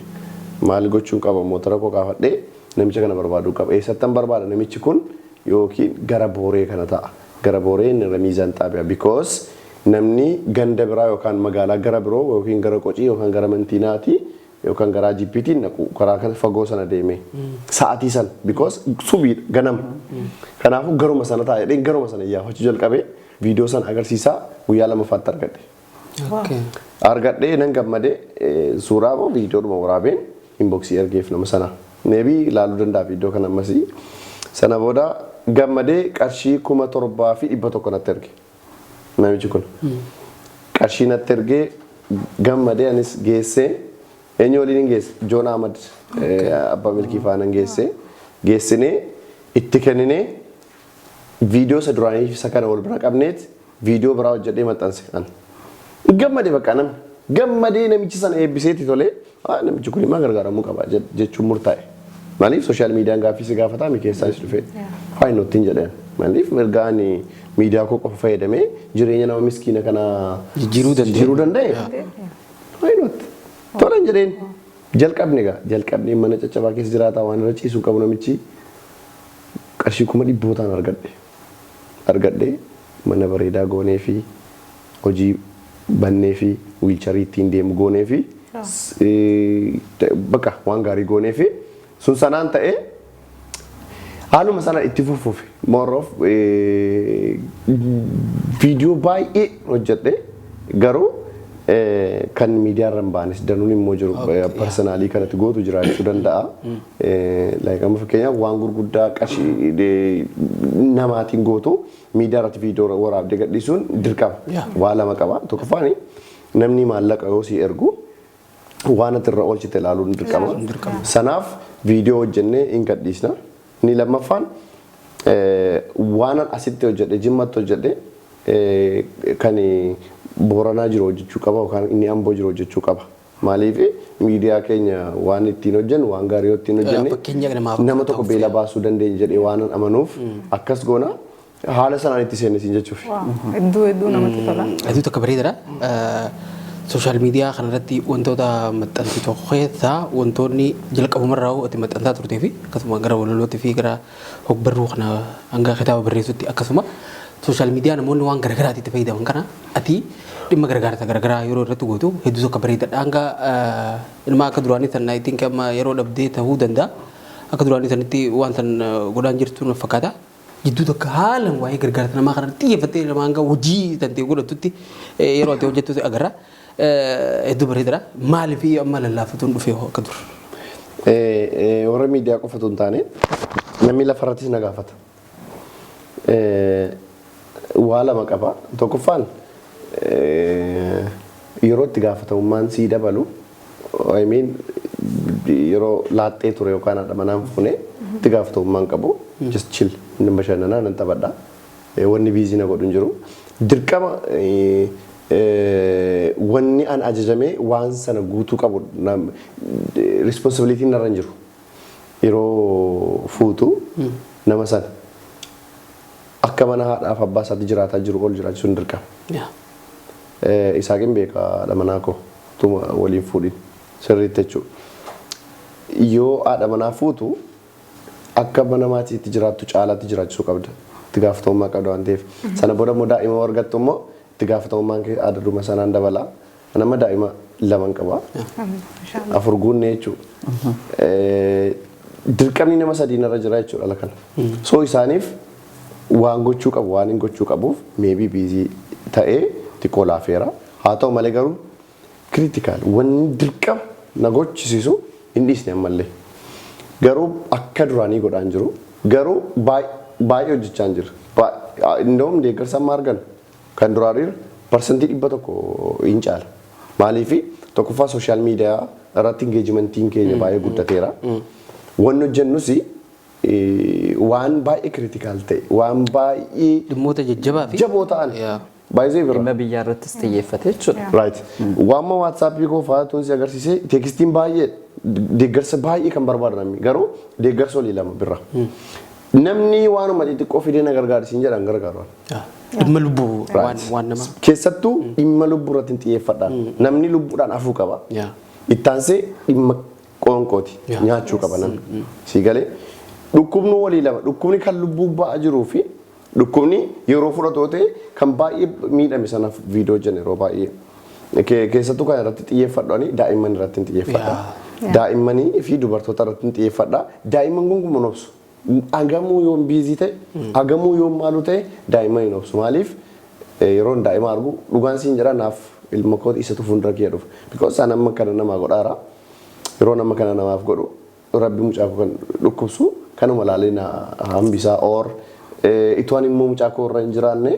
maal gochuun qaba? Motora koo kaafadhee namicha kana barbaaduu qaba. Eessattan barbaada namichi kun? Yookiin gara Booree kana ta'a. Gara Booree inni irra miizaan xaabiyaa, because namni ganda biraa yookaan magaalaa gara biroo yookiin gara Qocii yookaan gara Mantiinaati yookaan gara Jippiitiin naqu karaa kana fagoo sana deemee sa'aatii sana, because subii ganama. Kanaafuu garuma sana ta'a jedheen garuma sana iyyaafachuu jalqabee viidiyoo sana agarsiisaa guyyaa lamaffaatti argadhe. Argadhee nan gammadee, suuraa moo viidiyoodhuma waraabeen inbox ergeef nama sana. Maybe ilaaluu danda'a viidiyoo kana ammasii. Sana booda gammadee qarshii 7100 natti erge. Namichi kun. Qarshii natti ergee gammadee, anis geessee, eenyu waliin hin geesse? Joon Ahmad, abbaa milkii faana geesse. Geessinee itti kenninee, viidiyoo isa duraanii isa kana wal bira qabneet viidiyoo biraa hojjedhee maxxanse an. Gammadee bakka namni gammadee namichi sana eebbiseeti tolee, "Namichi kun immoo gargaaramuu qaba" jechuun murtaa'e. Maaliif social mediaan gaaffii si gaafataa mi keessaanis dhufe. Why not hin jedheen. Maaliif mirga ani miidiyaa koo qofa fayyadamee jireenya nama miskiina kana jijjiiruu danda'e. Jijjiiruu danda'e. Why not? Tolan jedheen. Jalqabne egaa, jalqabne, mana caccabaa keessa jiraataa, waan irra ciisuu qabu namichi, qarshii kuma dhibbootaan argadhe. Argadhe, mana bareedaa goonee fi hojii bannee fi wheelchair ittiin deemu goonee fi bakka waan gaarii goonee fi sun sanaan ta'ee haaluma sana itti fufuuf more of viidiyoo baay'ee hojjedhe, garuu kan miidiyaa irra hin baanes danuun immoo jiru, personal kanatti gootu jiraachuu danda'a. Like amma fakkeenyaaf waan gurguddaa qarshii namaatiin gootu miidiyaa irratti viidiyoo waraabdee gadhiisuun dirqama. Waa lama qaba. Tokkoffaan, namni maallaqa yoo si ergu waan ati irra oolchite ilaaluun dirqama. Sanaaf viidiyoo hojjennee hin gadhiisna. Inni lammaffaan, waan asitti hojjedhe, Jimmatti hojjedhe, kan Booranaa jiru hojjechuu qaba yookaan inni Amboo jiru hojjechuu qaba. Maaliif miidiyaa keenya waan ittiin hojjennu, waan gaarii yoo ittiin hojjenne Fakkeenya namaaf nama tokko beela baasuu dandeenya jedhee waan amanuuf akkas goona, haala sanaan itti seenne siin jechuuf. Hedduu hedduu namatti tola. Hedduu tokko bareedaadha. Social media kanarratti wantoota maxxansitu keessaa wantoonni jalqabumarraa ati maxxansaa turtee fi akkasuma gara walalootti fi gara hogbarruu kana hanga kitaaba barreessutti, akkasuma social media namoonni waan garagaraatti itti fayyadaman kana ati dhimma gargaarsa garagaraa yeroo irratti gootu hedduu tokko bareedaadha. Hanga ilma akka duraanii san, I think, amma yeroo dhabdee ta'uu danda'a. Akka duraanii sanitti waan san godhaan jirtu na fakkaata. Jidduu tokko haalan waa'ee gargaarsa namaa kana xiyyeeffattee nama hanga hojii tantee godhattutti yeroo ati hojjettu agarra. Hedduu bareedaadha. Maaliif amma lallaafatuun dhufee akka dur? Warra miidiyaa qofatu hin taane, namni lafarrattis na gaafata. Waa lama qaba. Tokkoffaan, yeroo itti gaafatamummaan sii dabalu, I mean, yeroo laaxxee ture yookaan haadha manaan fuune itti gaafatamummaan qabu. Just chill, nan bashannanaa, nan taphadha. Wanni busy na godhu hin jiru. Dirqama wanni an ajajamee waan sana guutuu qabu, responsibilityn narra hin jiru. Yeroo fuutu nama sana akka mana haadhaaf abbaa isaatti jiraataa jiru ol jiraachisuun dirqama. Isaaqin beeka, haadha manaa koo tuma waliin fuudhin sirriitti jechuudha. Yoo haadha manaa fuutu akka mana maatiitti jiraattu caalaatti jiraachisuu qabda. Itti gaafatamummaa qabda waan ta'eef. Sana booda immoo daa'ima argattu immoo itti gaafatamummaan kee adaduma sanaan dabala. Nama daa'ima laman qaba. Afur guunne jechuudha. Dirqamni nama sadiin irra jira jechuudha ala kana. So isaaniif Waan gochuu qabu waan hin gochuu qabuuf maybe busy ta'ee xiqqoo laafeera. Haa ta'u malee garuu critical wanni dirqama na gochisiisu hin dhiisne ammallee. Garuu akka duraanii godhaan jiru. Garuu baay'ee hojjechaa hin jiru. Indoom deeggarsa amma argan kan duraanii 100% hin caala. Maaliif? Tokkoffaa, social media irratti engagementiin keenya baay'ee guddateera. Wanni hojjennus waan baay'ee critical ta'e, waan baay'ee Dhimmoota jajjabaa fi jaboo ta'an baay'ee bira. Dhimma biyyaa irrattis xiyyeeffate jechuudha. Right. Waamma WhatsAppii koo fa'aa si agarsiisee textiin baay'ee deeggarsa baay'ee kan barbaadu namni, garuu deeggarsa olii lama birra. Namni waanuma xixiqqoo fidee na gargaarsiin jedhan gargaaru. Dhimma lubbuu waan nama. Keessattuu dhimma lubbuu irratti hin xiyyeeffadhaan. Namni lubbuudhaan hafuu qaba. Ittaansee dhimma qoonqooti. Nyaachuu qaba namni. Sii galee, dhukkubni walii lama, dhukkubni kan lubbuu ba'aa jiruu fi dhukkubni yeroo fudhatoo ta'e kan baay'ee miidhame sanaaf viidiyoo hojjenna yeroo baay'ee. Keessattuu kan irratti xiyyeeffadhu ani daa'imman irratti hin xiyyeeffadha. Daa'immanii fi dubartoota irratti hin xiyyeeffadha. Daa'imman gonkumaa hin obsu. Hagamuu yoon busy ta'e, hagamuu yoon maalu ta'e, daa'imman hin obsu. Maaliif? Yeroon daa'ima argu, dhugaan siin jedha, naaf ilma koo isatu fuuldura kee dhufa. Because isaan amma kana namaa godhaara. Yeroo nama kana namaaf godhu, Rabbi mucaa koo kan dhukkubsu kanuma laalee na hambisaa, or itoo ani immoo mucaa koo irra hin jiraanne,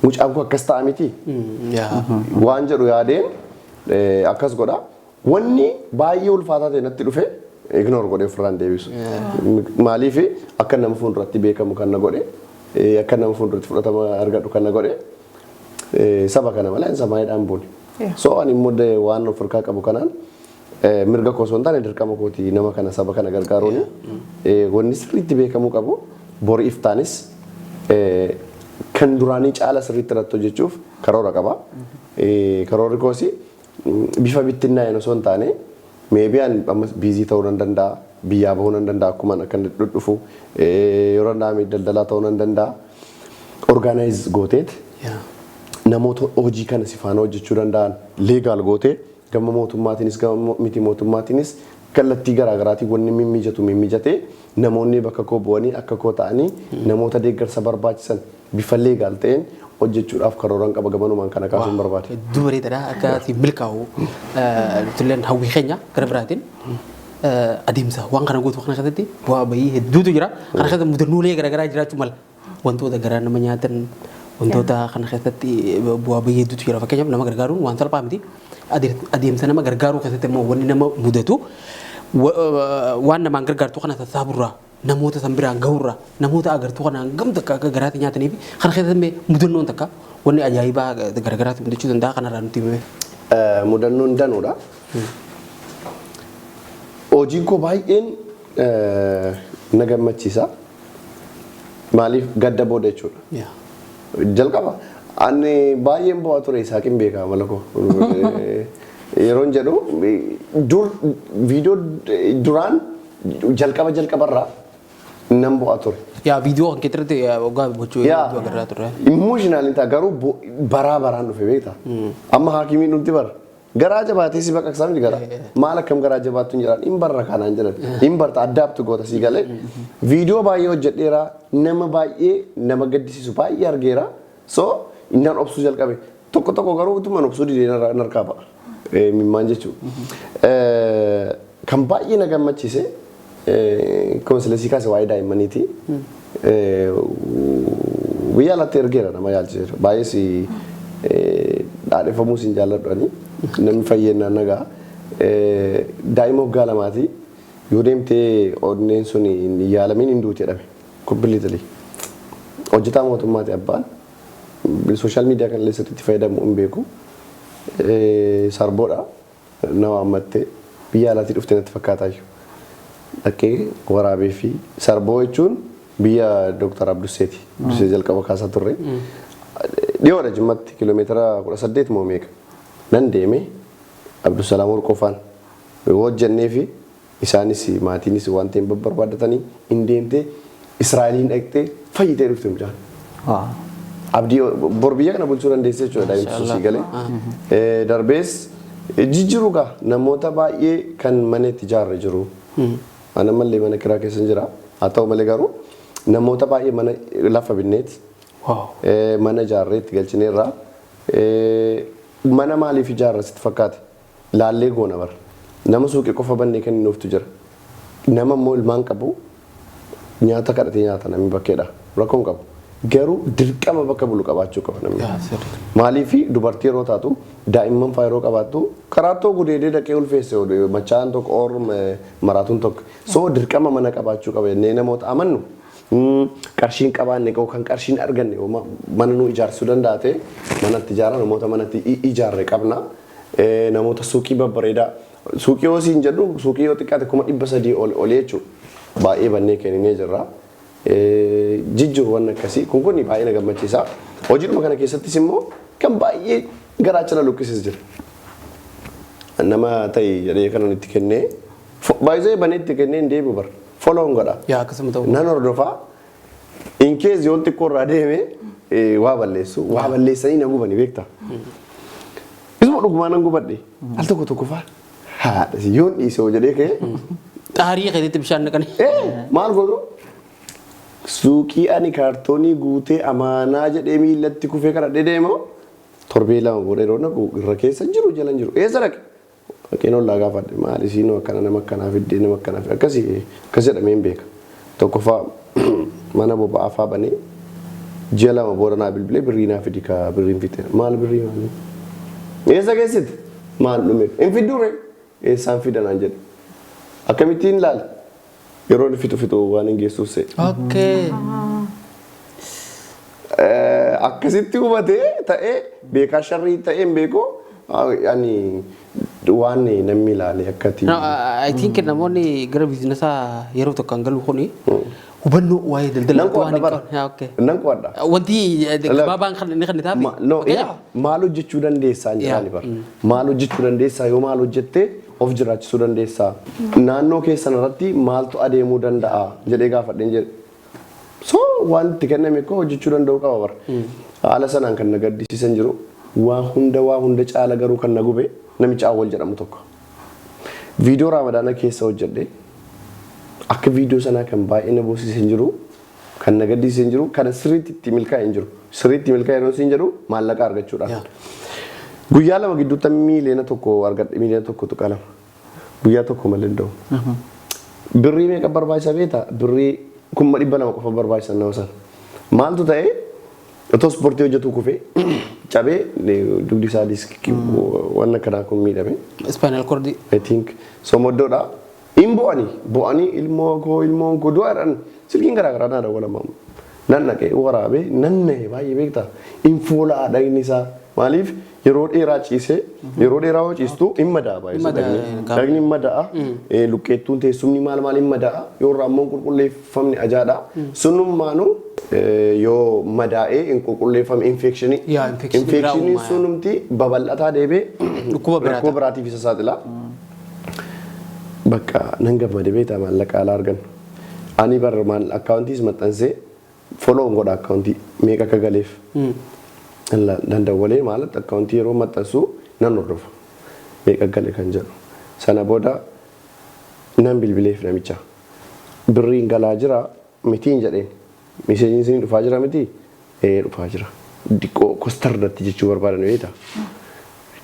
mucaan koo akkas ta'a miti waan jedhu yaadeen akkas godha. Wanni baay'ee ulfaataa ta'e natti dhufe ignore godhee ofirraan deebisu. Maaliif? Akka nama fuulduratti beekamu kan na godhe, akka nama fuulduratti fudhatama argadhu kan na godhe saba kana malee ani samaayidhaan buune. So ani immoo waan of harkaa qabu kanaan mirga koo osoo hin taane dirqama kooti nama kana, saba kana gargaaruuni. Wanni sirriitti beekamuu qabu, bori iftaanis kan duraanii caala sirriitti irratti hojjechuuf karoora qaba. Karoorri koosi bifa bittinnaa'een osoo hin taane, maybe ani ammas busy ta'uu nan danda'a, biyyaa bahuu nan danda'a, akkuma akka dhudhufu yeroo danda'ame daldalaa ta'uu nan danda'a. Organize gooteet namoota hojii kana si faana hojjechuu danda'an legal gootee, gama mootummaatiinis gama miti mootummaatiinis kallattii garaagaraatiin wanni mimmijatu mimmijatee, namoonni bakka koo bu'anii akka koo ta'anii namoota deeggarsa barbaachisan bifa legal ta'een hojjechuudhaaf karooran qaba. Gamanumaan kana kaasuun barbaade. Hedduu bareedaadha. Akka ati milkaa'u tulleen hawwii keenya. Gara biraatiin, adeemsa waan kana guutuu kana keessatti bu'aa bayii hedduutu jira. Kana keessatti mudannoolee garaagaraa jiraachuu mala. Wantoota garaa nama nyaatan, wantoota kana keessatti bu'aa bayii hedduutu jira. Fakkeenyaaf, nama gargaaruun waan salphaa miti. Adeemsa nama gargaaruu keessatti immoo wanni nama mudatu, waan namaan gargaartu kana sassaaburraa, namoota san biraan gahurraa, namoota agartuu kanaan gam takka akka garaatti nyaatanii fi kana keessatti mudannoon takka wanni ajaa'ibaa garagaraatti mudachuu danda'a, kanarraa nutti himame. Mudannoon danuudha. Hojiin koo baay'een na gammachiisa. Maaliif? Gadda booda jechuudha. Jalqaba ani baay'een bu'aa ture, Isaaqin beekaa mala koo. Yeroon jedhu, dur viidiyoo duraan jalqaba jalqabarraa nan bu'aa ture. Yaa, viidiyoo kan keetirratti waggaa gochuu hedduu agarraa turre. Emotional ta'a, garuu baraa baraan dhufe, beektaa. Amma haakimiin dhumti bara. Garaa jabaatee si baqaqsaa miti garaa. Maal akkam garaa jabaattu hin jedhan, hin barra kanaan jedhan. Hin barta, addaabtu goota sii galee. Viidiyoo baay'ee hojjedheera, nama baay'ee nama gaddisiisu baay'ee argeera. So innaan obsuu jalqabe. Tokko tokko garuu utuma obsuu didee narkaa ba'a. Mimmaan jechuudha. Kan baay'ee na gammachiise, akkuma silesii kaase, waa'ee daa'immaniiti. Biyya alatti ergeera, nama yaalchiseera. Baay'ee si dhaadheffamuus hin jaalladhu ani. Namni fayyennaan nagaa. Daa'ima waggaa 2ti yoo deemtee onneen sun hin yaalamiin hin duuti jedhame. Completely. Hojjetaa mootummaati abbaan. Social media kana illee sirriitti fayyadamuu hin beeku. Sarboodha. Nama ammattee biyya alaatii dhufte natti fakkaataayyuu. Dhaqee waraabee fi Sarboo jechuun biyya Dooktar Abdusseeti. Abdussee jalqaba kaasaa turre. Dhiyoodha Jimmatti, kiiloomeetira 18 moo meeqa. Nan deeme, Abdusalaam Warqoofaan yoo hojjennee fi isaanis maatiinis waan ta'een babbarbaaddatanii hin deemtee Israa'eliin dhaqxee fayyitee dhufte mucaan. Abdii bor biyya kana bulchuu dandeesse jechuudha daa'imti sun, sii galee. Darbees jijjiiruu gaa namoota baay'ee kan mana itti ijaarre jiru. Ana mallee mana kiraa keessa jira. Haa ta'u malee garuu Namoota baay'ee mana lafa binneeti. Mana ijaarree itti galchineerra. Mana maaliif ijaarra sitti fakkaate? Laallee goona bara. Nama suuqii qofa bannee kenninuuftu jira. Nama immoo ilmaan qabu nyaata kadhatee nyaata namni bakkeedha. Rakkoo hin qabu. Garuu dirqama bakka bulu qabaachuu qaba namni. Maaliif dubartii yeroo taatu, daa'imman fa'aa yeroo qabaattu, karaattoo gudeedee dhaqee ulfeesse machaan tokko or maraatuun tokko. So dirqama mana qabaachuu qaba jennee namoota amannu. Qarshiin qabaanne yookaan qarshiin arganne mana nu ijaarsuu danda'a ta'e manatti ijaara, namoota manatti ijaarre qabna. Namoota suuqii babbareedaa, suuqii yoo siin jedhu suuqii yoo xiqqaate 300,000 ol olii jechuudha. Baay'ee bannee kenninee jirra. Jijjiiru waan akkasii kun baay'ee na gammachiisa. Hojiidhuma kana keessattis immoo kan baay'ee garaacha na luqqisis jira. Nama ta'e jedhee kanan itti kennee, baay'ee banee itti kennee hin deebi'u bara. Follow godha. Yaa, akkasuma ta'u. Nan hordofaa. In case yoon xiqqoo irraa deeme waa balleessu. Waa balleessanii na gubani beektaa. Isuma dhugumaa nan gubadhe. Al tokko tokko faa haadha yoon dhiise hoo jedhee ka'e. Xaarii keetitti bishaan naqanii. Maal godhu? Suuqii ani kaartoonii guutee amaanaa jedhee miillatti kufee kadhadhee deemu torbee 2 booda yeroo naqu irra keessa jiru, jala hin jiru. Eessa dhaqe? Dhaqeen ollaa gaafadhe, maal isiinoo akkana nama akkanaa fiddee, nama akkanaa fidde, akkasii akkas jedhamee hin beeka. Tokkoffaa mana boba'aa faa banee ji'a 2 booda naa bilbilee, birrii naa fidi ka birriin fixe. Maal birrii maalii? Eessa geessite? Maal dhume? Hin fidduu ree? Eessaan fida naan jedhe. Akkamittiin ilaale? Yeroo inni fixu fixu waan hin geessuuf se'e. Akkasitti hubatee ta'ee beekaa sharrii ta'ee hin beeku, ani waan namni ilaale akkati. No, I think namoonni gara biizinesaa yeroo tokko kan galu kuni hubannoo waa'ee daldala Nan qo'adha bara. Okay. Nan qo'adha. Wanti gabaabaan kan inni kan taafi. No, yaa, maal hojjechuu dandeessaa hin jedhaani bara. Maal hojjechuu dandeessaa, yoo maal hojjettee of jiraachisuu dandeessaa? Naannoo keessan irratti maaltu adeemuu danda'a jedhee gaafadheen jedhe. So waan itti kenname koo hojjechuu danda'u qaba bara. Haala sanaan kan na gaddisiisan jiru, waa hunda caala garuu kan na gube namicha Awwal jedhamu tokko. Viidiyoo Raamadaana keessa hojjedhe, akka viidiyoo sanaa kan baay'ee na boosiise hin jiru, kan na gaddisiise hin jiru, kan sirriitti itti milkaa'e hin jiru. Sirriitti milkaa'e yeroo siin jedhu maallaqa argachuudhaan. Guyyaa 2 gidduutti 1 miiliyoona argadhe, 1.2 miiliyoona. Guyyaa tokko malee hin da'u. Birrii meeqa barbaachisa beektaa? Birrii 200,000 qofa barbaachisa nama sana. Maaltu ta'e? Otoo ispoortii hojjetu kufee cabee dugdi isaa diiskii waan akkanaa kun miidhame. Spinal cord. I think somoddoodha. In bo'anii bo'anii ilmoo koo, ilmoon koo du'a jedhan, silkiin garaa garaa naa dawwalama. Nan dhaqee waraabee nan nahe baay'ee beektaa. In foolaa dhagni isaa, maaliif yeroo dheeraa ciisee, yeroo dheeraa yoo ciistu hin madaa baay'ee. Hin madaa, Dhagni hin madaa, luqqeettuun, teessumni maal maal hin madaa, yoo irraa immoo hin qulqulleeffamne ajaadha. Sunummaanuu yoo madaa'ee hin qulqulleeffame infekshinii. Yaa, infekshinii biraa Infekshinii uumaa. sunumti babal'ataa deebee Dhukkuba biraa rakkoo biraatiif isa saaxila. Bakka nan gammade beektaa, maallaqa alaa argannu. Ani bar maal akkaawuntiis maxxansee follow godha, akkaawuntii meeqa akka galeef. Dandawwalee maalatti akkaawuntii yeroo maxxansu nan hordofa. Meeqa gale kan jedhu. Sana booda nan bilbileef namicha. Birriin galaa jira mitiin jedheen. Miseejiin isin dhufaa jira miti? Ee, dhufaa jira. Diqqoo kostarratti jechuu barbaadan beektaa?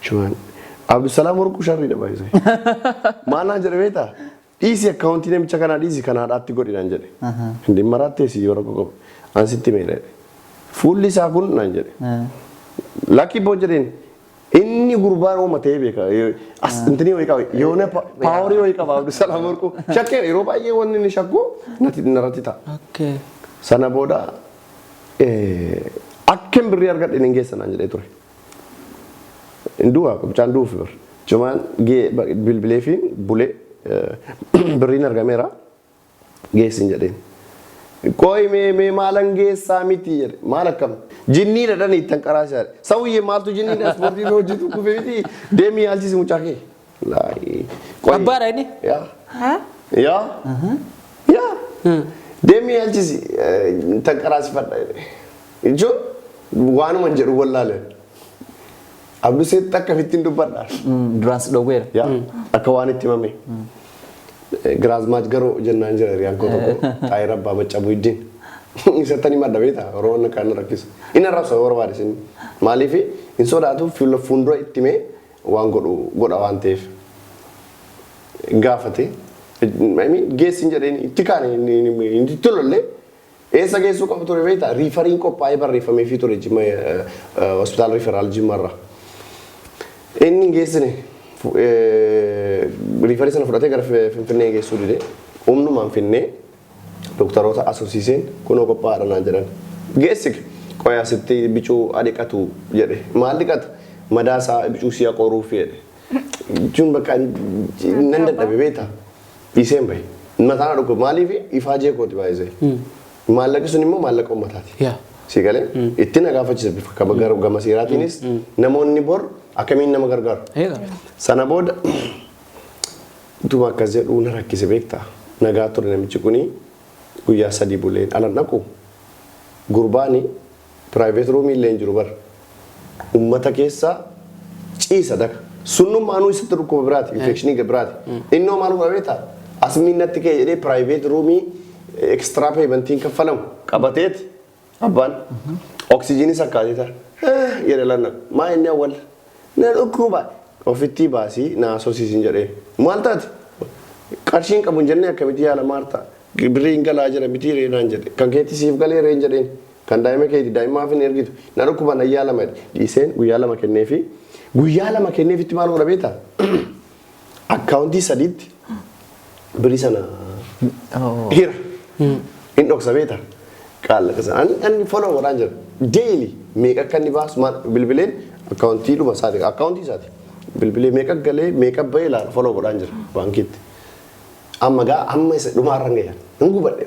Jechuun Abdusalaam Warquu sharriidha baay'isee. Maal naan jedhe beektaa? Dhiisi akkaawuntii namicha kanaa, dhiisi, kan haadhaatti godhi naan jedhe. Hindi maraattee si yeroo qabu. An sitti meedha jedhe. Fuulli isaa kun naan jedhe. Lakkii boo jedheen, inni gurbaan uuma ta'ee beeka. As intini wayii qaba. Yoona paaworii wayii qaba Abdusalaam Warquu. Shakkee yeroo baay'ee wanni inni shakku natti narratti ta'a. Sana booda akkan birrii argadhe nin geessa naan jedhee ture. Du'a mucaan du'uuf bar. Cumaan bilbilee fi bulee birriin argameera geessin jedheen. Qooyi, mee mee maalan geessaa miti jedhe, maal akkam jinnii dhadhanii ittan qaraasa jedhe. Sawuyyee, maaltu jinniidha? Ispoortii hojjetu kufe miti, deemii yaalchisi mucaa kee. Laayi. Qoyi. Abbaadha inni? Yaa. Yaa. Yaa. Deemii yaalchisi, ittan qaraasifadha jedhe. Jechuun waanuma hin jedhu wallaale. Abduseetti akkamittiin dubbadha? Duraan si dhowweera. Yaa, akka waan itti himame. Giraazmaach garuu jennaan jira, hiriyaan koo tokko Xaayir Abbaa Maccabuu Iddiin. Isatti ni madda beektaa yeroo inni kan rakkisu. Inni arrabsa yoo barbaade isin. Maaliif hin sodaatu, fuuldura itti mee waan godhu godha waan ta'eef. Gaafate. I mean, geessin jedheen itti kaane inni tolollee eessa geessuu qabu ture beektaa? Referiin qophaa'ee barreeffameefii ture Jimma, hospitaala referral Jimmarraa. Inni hin geessine, referii sana fudhatee gara Finfinnee geessuu dide. Humnumaan finnee dooktaroota asosiiseen kunoo qophaa'aadha naan jedhan. Geessi qoyaa asitti bicuu dhiqatu jedhe. Maal dhiqata? Madaa isaa bicuu si'a qoruuf jedhe. Jechuun bakka nan dadhabe beektaa? Dhiiseen bahe. Mataan dhukkuba maaliif ifaajee kooti baay'isee. Maallaqi sun immoo maallaqa uummataati. Si galee itti na gaafachisa bifa kama gama seeraatiinis namoonni bor akkamiin nama gargaaru. Sana booda utuma akkas jedhu na rakkise beektaa. Nagaa ture namichi kuni guyyaa 3 buleen ala naqu gurbaani private roomii illee hin jiru bar. Uummata keessa ciisa daka. Sunnummaanuu isatti dhukkuba biraati, infectionii biraati. Innoo maal godha beektaa? Asmiin natti ka'e jedhee private roomii extra paymentiin kaffalamu qabateeti abbaan oksijiinii sakkaatee ta'a. Jedhe lanna maa inni awwal na dhukkuba ofitti baasii na sosiisin jedhee maal taate qarshiin qabu hin jennee akkamitti yaala maarta birriin galaa jira miti reenaan jedhe kan keetti siif galee reen jedheen kan daa'ima keeti daa'imaaf hin ergitu na dhukkuba na yaalama jedhe dhiiseen guyyaa 2 kenneefi guyyaa 2 kenneefitti maal godha beektaa? Akkaawuntii sadiitti birrii sana hira hin dhoksa beektaa? Qaallaqa sana ani follow godhaan jira daily meeqa akka inni baasu maal bilbileen akkaawuntii dhuma isaati akkaawuntii isaati bilbilee meeqa galee meeqa bahee ilaala follow godhaan jira baankiitti. Amma gaa amma isa dhumaarra hin gahan hin gubadhe.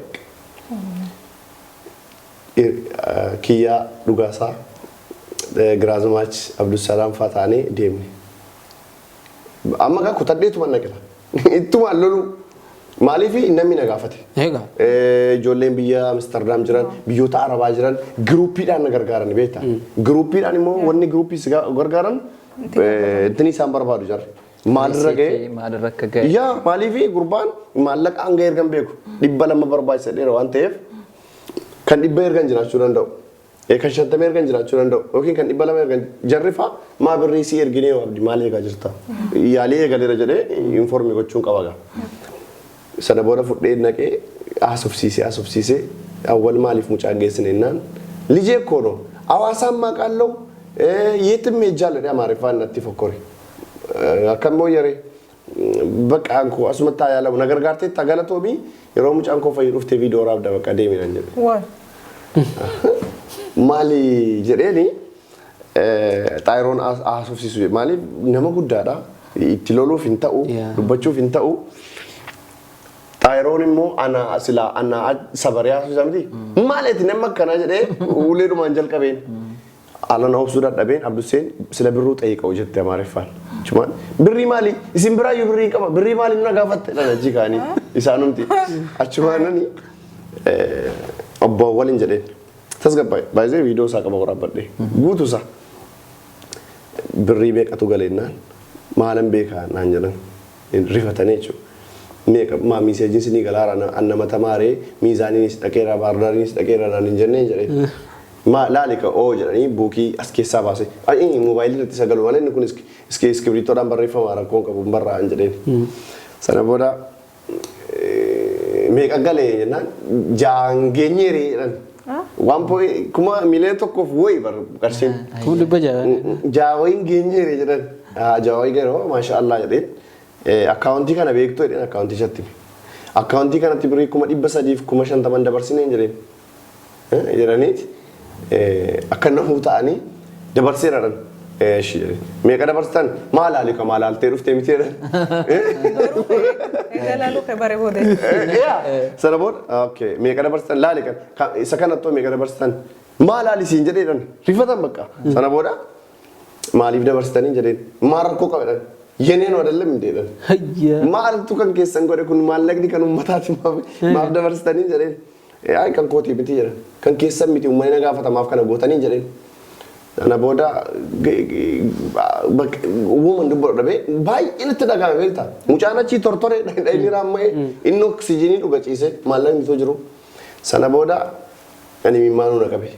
Kiyyaa Dhugaasaa, Giraazmaach Abdusalaam faa ta'anii deemne. Amma gaa kutadheetuma naqila. Ittumaan lolu maaliif namni na gaafate. Ijoolleen biyya Amsterdam jiran, biyyoota Arabaa jiran groupiidhaan na gargaaran beektaa. Groupiidhaan immoo wanni groupii si gargaaran ittiin isaan barbaadu jarri. Maalirra ga'e? Maalirra akka ga'e? Yaa maaliif gurbaan maallaqa hanga ergan beeku 200 barbaachisa dheera waan ta'eef kan 100 ergan jiraachuu danda'u. Kan 50 ergan jiraachuu danda'u yookiin kan 200 ergan jarri faa maa birrii si erginee abdi maal eegaa jirta? Yaalii eegaleera jedhee inform gochuun qaba gaa. Sana booda fudhee naqee haasofsiisee haasofsiisee awwal maaliif mucaan geessine jennaan lijee እኮ ነው ሐዋሳም አውቃለሁ የትም ሄጃለሁ jedhee Amaariffaan natti fokkore. Akkam booyyare bakka ankoo asumatti haa yaalamu na gargaartee galatoomi yeroo mucaan koo fayyu dhuftee viidiyoo raabda bakka deemi nan jedhe. Waay. Maali jedheeni xaayiroon haasofsiisu maaliif nama guddaadha itti loluuf hin ta'u dubbachuuf hin ta'u. Xaayiroon immoo ana silaa ana sabaree haasofsiisa miti maaliiti nama akkanaa jedhee uleedhumaan jalqabeen. Ala na obsuu dadhabeen Abduseen sila birruu xayiqa'u jette Amaariffaan. Chumaan birrii maali isin biraayyuu birrii qaba birrii maali na gaafatte dha achi kaanii isaanumti achumaanani obbo waliin jedheen tasgabbaa'e baay'ee viidiyoo isaa qaba waraabbadhe guutuu isaa birrii meeqatu galeennaan maalan beekaa naan jedhan rifatanii jechuudha. Meeqa maa messageiin sinii galaara an nama tamaaree miizaaniinis dhaqeera baardaariinis dhaqeera naan hin jenneen jedheen. Ma laali ka oo jedhanii bookii as keessaa baase. Ai moobaayilii irratti sagalu malee inni kun iskibiritoodhaan barreeffama rakkoon qabu hin barraa'an jedheen. Sana booda meeqa galee jennaan jaan geenyeere jedhan. Waan kuma miliyoona tokkoof wayi bar qarshiin. 600,000. Jaawayin geenyeere jedhan. Jaawayin garuu maasha Allah jedheen. Akkaawuntii kana beektu jedheen akkaawuntii isatti. Akkaawuntii kanatti birrii 350,000 dabarsineen jedheen. Jedhaniiti akka namuu ta'anii dabarseera jedhan. Eeshi jedheen. Meeqa dabarsitan maal haali ka maal haaltee dhuftee miti jedhan. Egaa laaluu kee bare booda. Yaa sana booda okay meeqa dabarsitan laali kan isa kanattoo meeqa dabarsitan maal haali siin jedhee jedhan rifatan bakka. Sana booda maaliif dabarsitanii jedheen maal rakkoo qaba jedhan. የኔ ነው አይደለም እንዴ jedhan. Hayya. Maaltu kan keessan godhe kun maallaqni kan uummataati maaf dabarsitanii jedheen. Ay kan kootii miti jedhan. Kan keessan miti uummanni na gaafata maaf kana gootanii jedheen. Kana booda uumaman dubbatu dhabee baay'ee natti dhagahame beektaa. Mucaan achii tortoree inni raamma'ee inni oksijiinii dhuga ciisee maallaqni osoo jiru. Sana booda Ani imimmaanuu na qabe.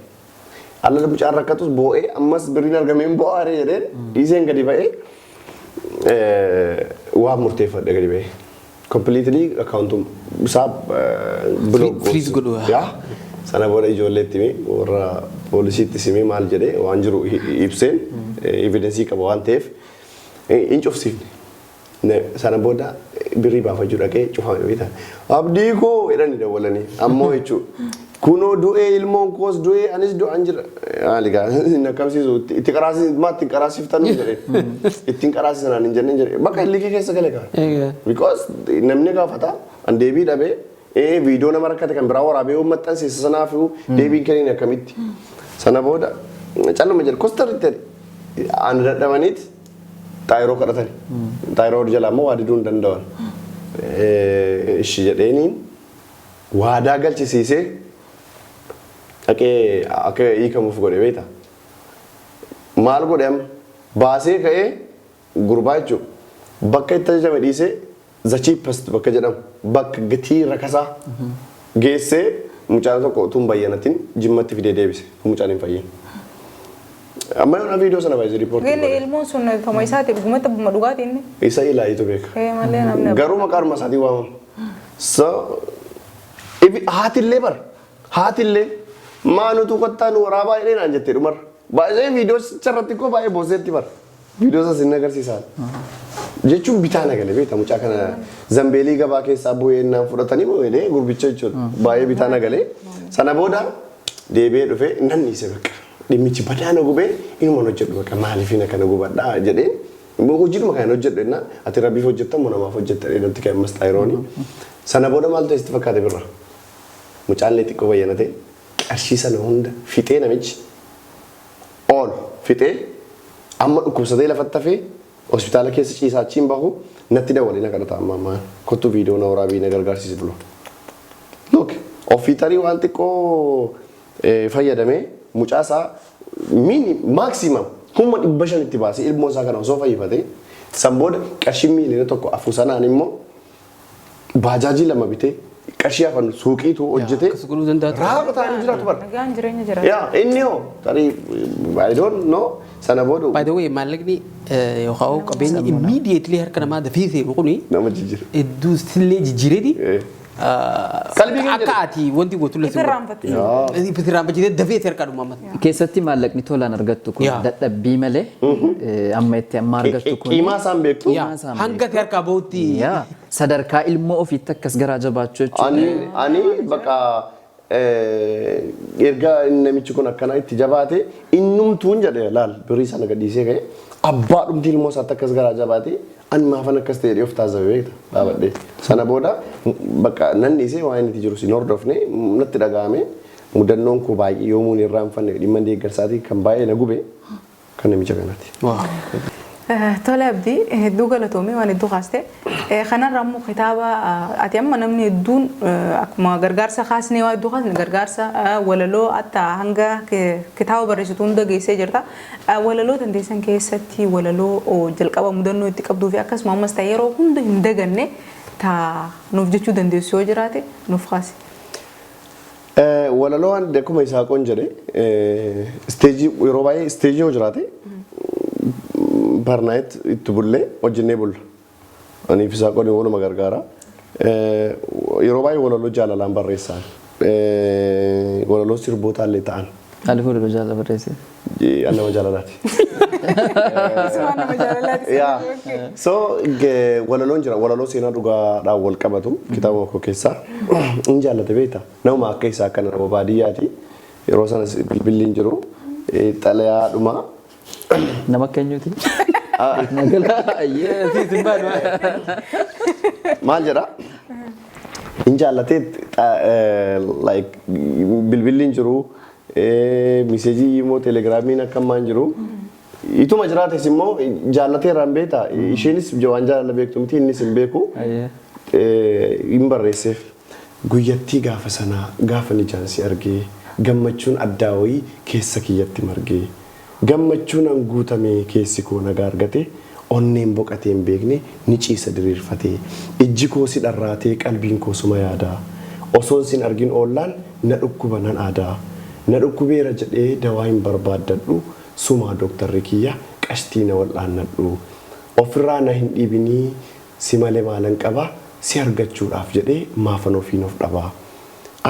Alla mucaan rakkatus boo'ee, ammas birriin argameen boo'aaree jedheen dhiiseen gadi ba'ee waan murteeffadhe gadi ba'ee. Completely akkaawuntum isaa block. Freeze godhu. Yaa, sana booda ijoolleetti himee, warra poolisiitti simee, maal jedhee waan jiru ibseen, evidence qaba waan ta'eef hin cufsiifne. Sana booda birrii baafachuu dhaqee cufame beektaa. "Abdii koo," jedhanii dawwalanii ammoo jechuudha. "Kunoo du'ee, ilmoon koos du'ee, anis du'aan jira." Maali gaa inni akkamsiisu itti qaraasii maa ittiin qaraasiftanuu jedhee, ittiin qaraasisanaan hin jenneen jedhee, bakka illikii keessa gale kaa. Because namni gaafata, an deebii dhabee, viidiyoo nama rakkate kan biraa waraabee maxxansiisa, sanaafuu deebiin kennin akkamitti. Sana booda calluma jedhe, kostarritti ani dadhabaniit xaayiroo kadhatani. Xaayiroo jalaa immoo waa diduu hin danda'an. Ishi jedheeniin waadaa galchisiisee dhaqee akka hiikamuuf godhe beekta. Maal godhe? Amma baasee ka'ee gurbaa jechuudha. Bakka itti ajajame dhiisee the cheapest bakka jedhamu, bakka gatii rakasaa geessee, mucaan tokko utuu hin bayyanatin Jimmatti fidee deebise, mucaan hin fayyin. Amma yoona viidiyoo sana baay'ee riipoortii Gilli godhe. Ilmoon sun toma isaati dhugumatti abbuma dhugaatii inni. Isa ilaayitu beeka. Ee, malee namni Garuu maqaadhuma isaatiin waamama. So haatillee bara haatillee maa nutu kottaa nu waraabaa jedhee naan jettee dhumarra. Baay'ee viidiyoo irratti koo baay'ee booseetti bara. Viidiyoo sana sin agarsiisan. Jechuun bitaa nagale beekta, mucaa kana zambeelii gabaa keessaa bu'ee naan fudhatanii moo jedhee gurbicha jechuudha. Baay'ee bitaa nagalee. Sana booda deebi'ee dhufee nan dhiise bakka. Dhimmichi badaa na gubee, inuma hojjedhu bakka, maaliif na kana gubadhaa jedhee hojiidhuma kana hojjedhu jennaan, "Ati rabbiif hojjetta moo namaaf hojjetta?" jedhee natti ka'e ammas xaayirooni. Sana booda maal ta'e sitti fakkaate birra? Mucaan illee xiqqoo bayyanate, qarshii sana hunda fixee, namichi ool fixee, amma dhukkubsatee lafatti hafee hospitaala keessa ciisaa achiin bahu natti dawwalee na kadhata amma ammaa, "Kottu viidiyoo na waraabii na gargaarsiisi." Dura. Look, ofii tarii waan xiqqoo fayyadamee mucaa isaa mini maximum 500,000 itti baasee ilmoo isaa kana osoo fayyifate, san booda qarshii 1.4 miliyoona sanaan immoo baajaajii 2 bitee, qarshii hafan suuqiitu hojjetee Akkas godhuu danda'a ture. Raaba ta'anii jiraatu bara. Nagaan jireenya jira. Yaa, inni hoo tarii I don't know, sana booda By the way, maallaqni yookaan qabeenyi immediately harka namaa dafee seenu kuni nama jijjiira. Hedduu sillee jijjiireeti. Qalbii keenya Akka ati wanti gootu Itti irraanfattu. Itti irraanfachiisee dafee si harkaa dhuma amma. Keessatti maallaqni tolaan argattu kun dadhabbii malee amma itti amma argattu kun Qiimaa isaan beektu. Yaa, isaan hanga ati harkaa bahutti. Yaa, sadarkaa ilmoo ofiitti akkas garaa jabaachuu jechuudha. Ani bakka erga namichi kun akkana itti jabaate, innumtuun jedhe laal, birrii sana gadhiisee ka'e, abbaa dhumti ilmoo isaatti akkas garaa jabaate, ani maafan akkas ta'e of taasise beekta dhaabadhe. Sana booda bakka nan dhiisee, waan inni itti jiru sin hordofne, natti dhaga'ame. Mudannoon koo baay'ee yoomuun irraanfanne dhimma deeggarsaatii kan baay'ee na gube kan namicha kanaati. Tole Abdii, hedduu galatoomii, waan hedduu kaaste. Kanarraa immoo kitaaba ati amma namni hedduun akkuma gargaarsa kaasnee, waa hedduu kaasne, gargaarsa, walaloo hatta hanga kitaaba barreessitu hunda geessee jirta. Walaloo dandeessan keessatti walaloo jalqaba mudannoo itti qabduu fi akkasuma ammas ta'e yeroo hunda hin daganne taa nuuf jechuu dandeessu yoo jiraate nuuf kaasi. Walaloo akkuma Isaaqoon jedhe, isteejii yeroo baay'ee isteejii yoo jiraate barnaayit itti bullee hojjennee bulla. Aniif Isaaqoon waluma gargaara. Yeroo baay'ee walaloo jaalalaan barreessan. Walaloo sirbootaan ta'an. Maaliif walaloo jaalala barreesse? An nama jaalalaati. Isumaan nama jaalalaati. Yaa. So walaloon jira, walaloo seenaa dhugaadhaan wal qabatu kitaaba koo keessaa. In jaallate beekta. Nama akka isaa kana, nama baadiyyaati. Yeroo sanas bilbilli hin jiru. Xalayaadhuma. Nama akka eenyuuti? Nagalaa ayyee. Maal jedha? In jaallatee, like bilbilli hin jiru. Miseejii immoo telegiraamiin akka ammaa hin jiru. Ituma jiraates immoo jaallatee irraan beekta. Isheenis waan jaalala beektu miti, innis hin beeku. Ayyee. Hin barreesseef. "Guyyattii gaafa sanaa gaafa ijaan si argee, gammachuun addaa wayii keessa kiyyatti margee, gammachuun an guutamee, keessi koo nagaa argate, onneen boqatee hin beekne ni ciisa diriirfatee, ijji koo si dharraatee, qalbiin koo suma yaadaa, osoon sin argin oollaan na dhukkuba nan aadaa." Na dhukkubeera jedhee dawaa hin barbaaddadhu, sumaa dooktarri kiyya qashtii na wal'aannadhu. Ofirraa na hin dhiibinii, si malee maalan qaba, si argachuudhaaf jedhee maafan ofiin of dhabaa.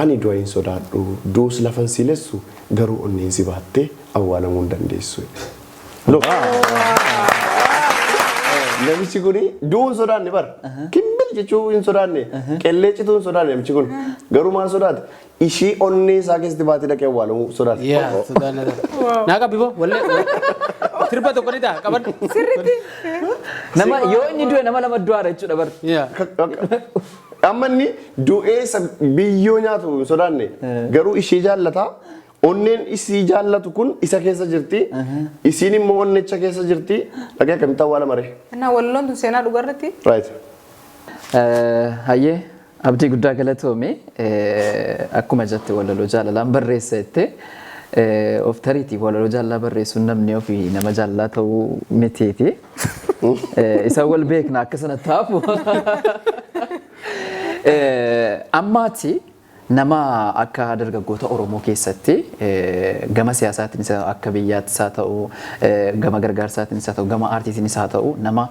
Ani du'a hin sodaadhu, du'us lafan siilessu, garuu onneen si baattee awwaalamuu hin dandeessu. Look. Namichi kuni du'uu hin sodaanne bara. Kimbil jechuu hin sodaanne. Qellee cituu hin sodaanne namichi kun. Garuu maal sodaate? Ishii onnee isaa keessatti baatee dhaqee awwaalamuu sodaate. Yaa sodaanne. Naa qabbi boo wallee sirba tokko ni ta'a qabadhu. Sirriitti. Nama yoo inni du'e nama lama du'aara jechuudha bar. Yaa. Amma inni du'ee isa biyyoo nyaatu hin sodaanne. Garuu ishee jaallataa. Onneen isii jaallatu kun isa keessa jirti. Isiin immoo onnecha keessa jirti. Dhaqee akkamitti awwaalama ree? Innaa walloon tun seenaa dhugarratti. Right. Hayyee, Abdii, guddaa galatoome. Akkuma jette walaloo jaalalaan barreessa jette. Of tariitii walaloo jaalalaa barreessuun namni ofii nama jaalalaa ta'uu mitiiti. Isa wal beekna akka sanatti haafu. Ammaati nama akka dargaggoota Oromoo keessatti gama siyaasaatiin isa akka biyyaattis haa ta'u, gama gargaarsaatiin haa ta'u, gama aartiitiinis haa ta'u, nama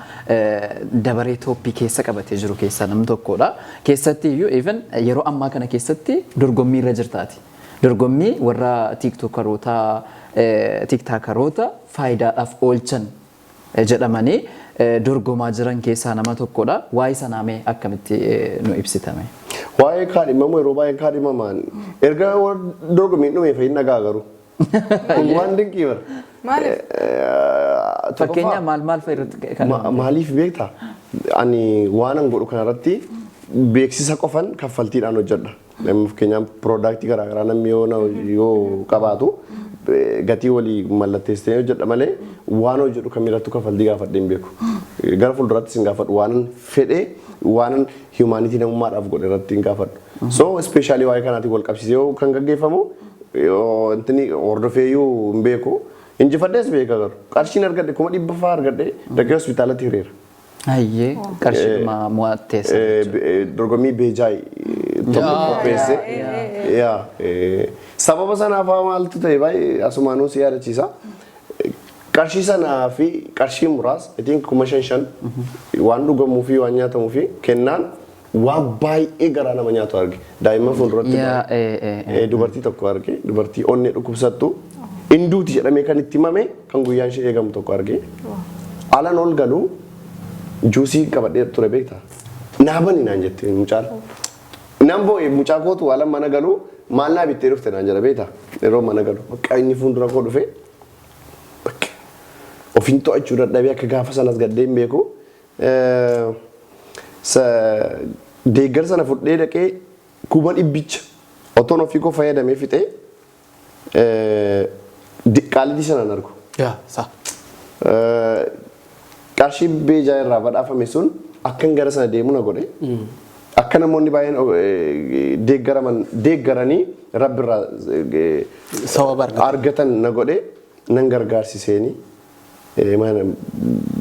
dabaree tooppii keessa qabatee jiru keessaa namni tokkodha. Keessatti iyyuu even yeroo ammaa kana keessatti dorgommii irra jirtaati. Dorgommii warra tiiktookaroota faayidaadhaaf oolchan jedhamanii dorgomaa jiran keessaa nama tokkodha. Waa'ee sanaa mee akkamitti nu ibsitame? Waa'ee kaadhimamu yeroo baay'ee kaadhimamaan erga dorgommiin dhumee fayyina dhagaa garuu. Kun waan dinqii bara. Maaliif? Fakkeenya maal maal fa'a irratti kan Maaliif beektaa? Ani waan an godhu kanarratti beeksisa qofan kaffaltiidhaan hojjedha. Fakkeenyaaf product garaagaraa namni yoo qabaatu gatii walii mallatteessitee hojjedha malee waan hojjedhu kamirrattuu kaffaltii gaafadhee hin beeku. Gara fuuldurattis hin gaafadhu, waan fedhee waan humanity namummaadhaaf godhe irratti hin gaafadhu. So especially waa'ee kanaatiin wal qabsiisee yoo kan gaggeeffamu intini hordofeeyyuu hin beeku. Injifadhees beeka, garuu qarshiin argadhe 100,000 fa'aa argadhe dhaqee hospitaalatti hiriira. Hayyee, qarshiidhuma mo'atteessa. Dorgommii Beejaay tokko qopheesse. Yaa, sababa sanaaf maaltu ta'e baay'ee asumaanuu si yaadachiisa. Qarshii sanaa fi qarshii muraasa, I think 5,000 waan dhugamuu fi waan nyaatamuu fi kennaan waan baay'ee garaa nama nyaatu arge. Daa'imman fuulduratti dubartii tokko arge, dubartii onnee dhukkubsattu induuti jedhamee kan itti himame, kan guyyaan ishee eegamu tokko arge. Alan ol galuu juusii qabadhee ture beektaa? Naa bani naan jette mucaan. Nan boo'e. Mucaa kootu alan mana galuu maal naa bittee dhufte naan jedha beektaa? Yeroo mana galu bakka inni fuuldura koo dhufe bakka ofiin to'achuu dadhabee akka gaafa sanas gaddee hin beeku. Deeggarsa sana fudhee dhaqee 100,000 otoon ofii koo fayyadamee fixee qaalitii sanaan argu. Yaa sa. Qarshii Beejaa irraa badhaafame sun akkan gara sana deemu na godhe. Akka namoonni baay'een deeggaraman deeggaranii rabbi irraa Sababa argatan. Argatan na godhe, nan gargaarsiseeni.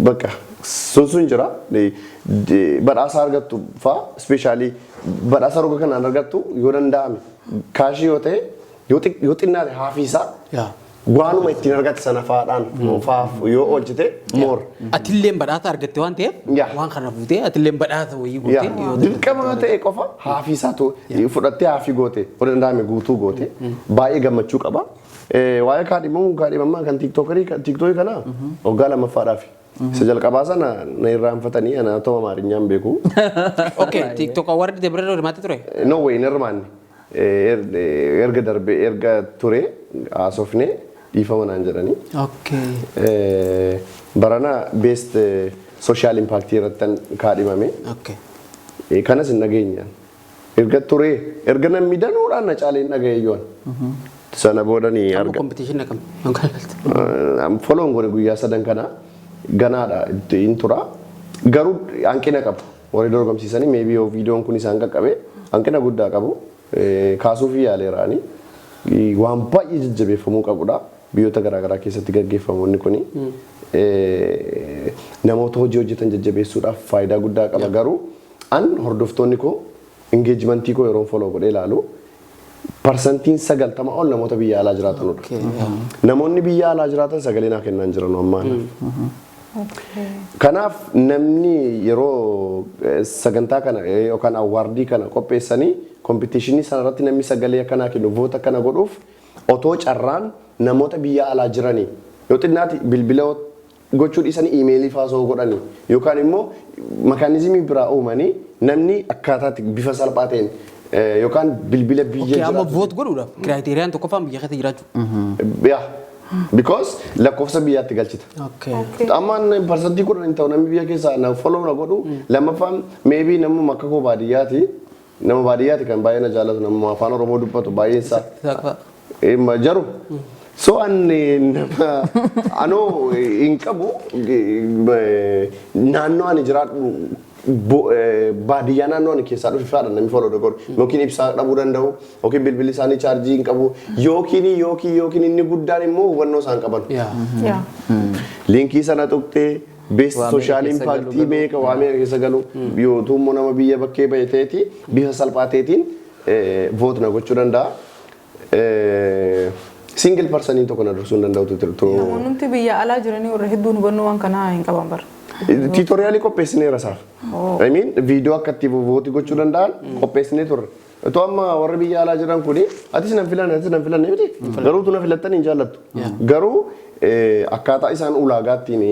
Bakka sun sun jira. Badhaasa argattu faa, especially badhaasa roga kanaan argattu, yoo danda'ame cash yoo ta'e, yoo xinnaate haafiisaa waanuma ittiin argatte sana faadhaan faaf yoo oolchite more. Atilleen badhaasa argatte waan ta'eef waan kana fuutee atilleen badhaasa wayii gootee yoo Dirqama ta'e qofa haafiisaatu fudhattee haafii goote, yoo danda'ame guutuu goote baay'ee gammachuu qaba. Waa'ee kaadhimamuu kaadhimamaa kan tiiktookii kana waggaa lammaffaadhaaf. Isa jalqabaa sana na irraanfatanii, ana ta'u Amaarinyaan beeku. Okay, TikTok award dabaree hirmaatte ture? No way, hin hirmaanne. Erga darbe, erga ture haasofne, dhiifama naan jedhanii. Barana best social impact irratti kaadhimame. Kanas hin dhageenyaan. Erga ture, erga namni danuudhaan na caalee hin dhagaye iyyuu. Sana booda ni Amma arga. Competition akkam? Follow godhe guyyaa sadan kana ganaadha itti hin tura. Garuu hanqina qabu. Warri dorgomsiisanii maybe yoo viidiyoon kun isaan qaqqabe hanqina guddaa qabu. Kaasuu fi yaaleeraani. Waan baay'ee jajjabeeffamuu qabudha. Biyyoota garaagaraa keessatti gaggeeffamu inni kuni. Namoota hojii hojjetan jajjabeessuudhaaf faayidaa guddaa qaba. Garuu an hordoftoonni koo engagement koo yeroon follow godhee ilaalu 90% ol namoota biyya alaa jiraatanudha. Namoonni biyya alaa jiraatan sagalee naa kennaa hin jiran ammaa. Kanaaf namni yeroo sagantaa kana yookaan award kana qopheessanii competition sana irratti namni sagalee akkanaa kennu, vote akkana godhuuf, otoo carraan namoota biyya alaa jiranii yoo xinnaati bilbila gochuu dhiisanii email fa'aa osoo godhanii yookaan immoo mechanism biraa uumanii namni akkaataatti bifa salphaa ta'een yookaan bilbila biyya Okay, amma jiraatu. vote godhuudhaaf criteriaan tokkoffaan biyya keessa jiraachuu. Yeah. Because lakkoofsa biyyaatti galchita. Amma 10% hin ta'u namni biyya keessaa na follow na godhu. Lammaffaan, maybe namuma akka koo baadiyyaati. Nama baadiyyaati kan baay'ee na jaallatu, nama afaan Oromoo dubbatu baay'een isaa. Isaaq. Jaru. So ani nama anoo hin qabu, naannoo ani jiraadhu baadiyyaa naannoo ani keessaa dhufe fa'aadha namni follow na godhu. Yookiin ibsaa dhabuu danda'u, yookiin bilbilli isaanii chaarjii hin qabu, yookiin inni guddaan immoo hubannoo isaan qaban. Link sana tuqxee best Waa meeqa social keessa galu impact galu. Meeqa waa meeqa keessa galu yootuu immoo nama biyya bakkee bahe ta'eeti bifa salphaa ta'eetiin vote na gochuu danda'a. Single personiin tokko na dursuu hin danda'u ture. Namoonni biyya alaa jiranii warra hedduun hubannoo waan kanaa hin qaban bara. Tutorial qopheessineera isaaf. I mean, viidiyoo akka itti vote gochuu danda'an qopheessinee turre. Otoo amma warri biyya alaa jiran kuni atis nan filanne, atis nan filanne miti. Garuu tu na filattan hin jaallattu. Garuu akkaataa isaan ulaagaa ittiin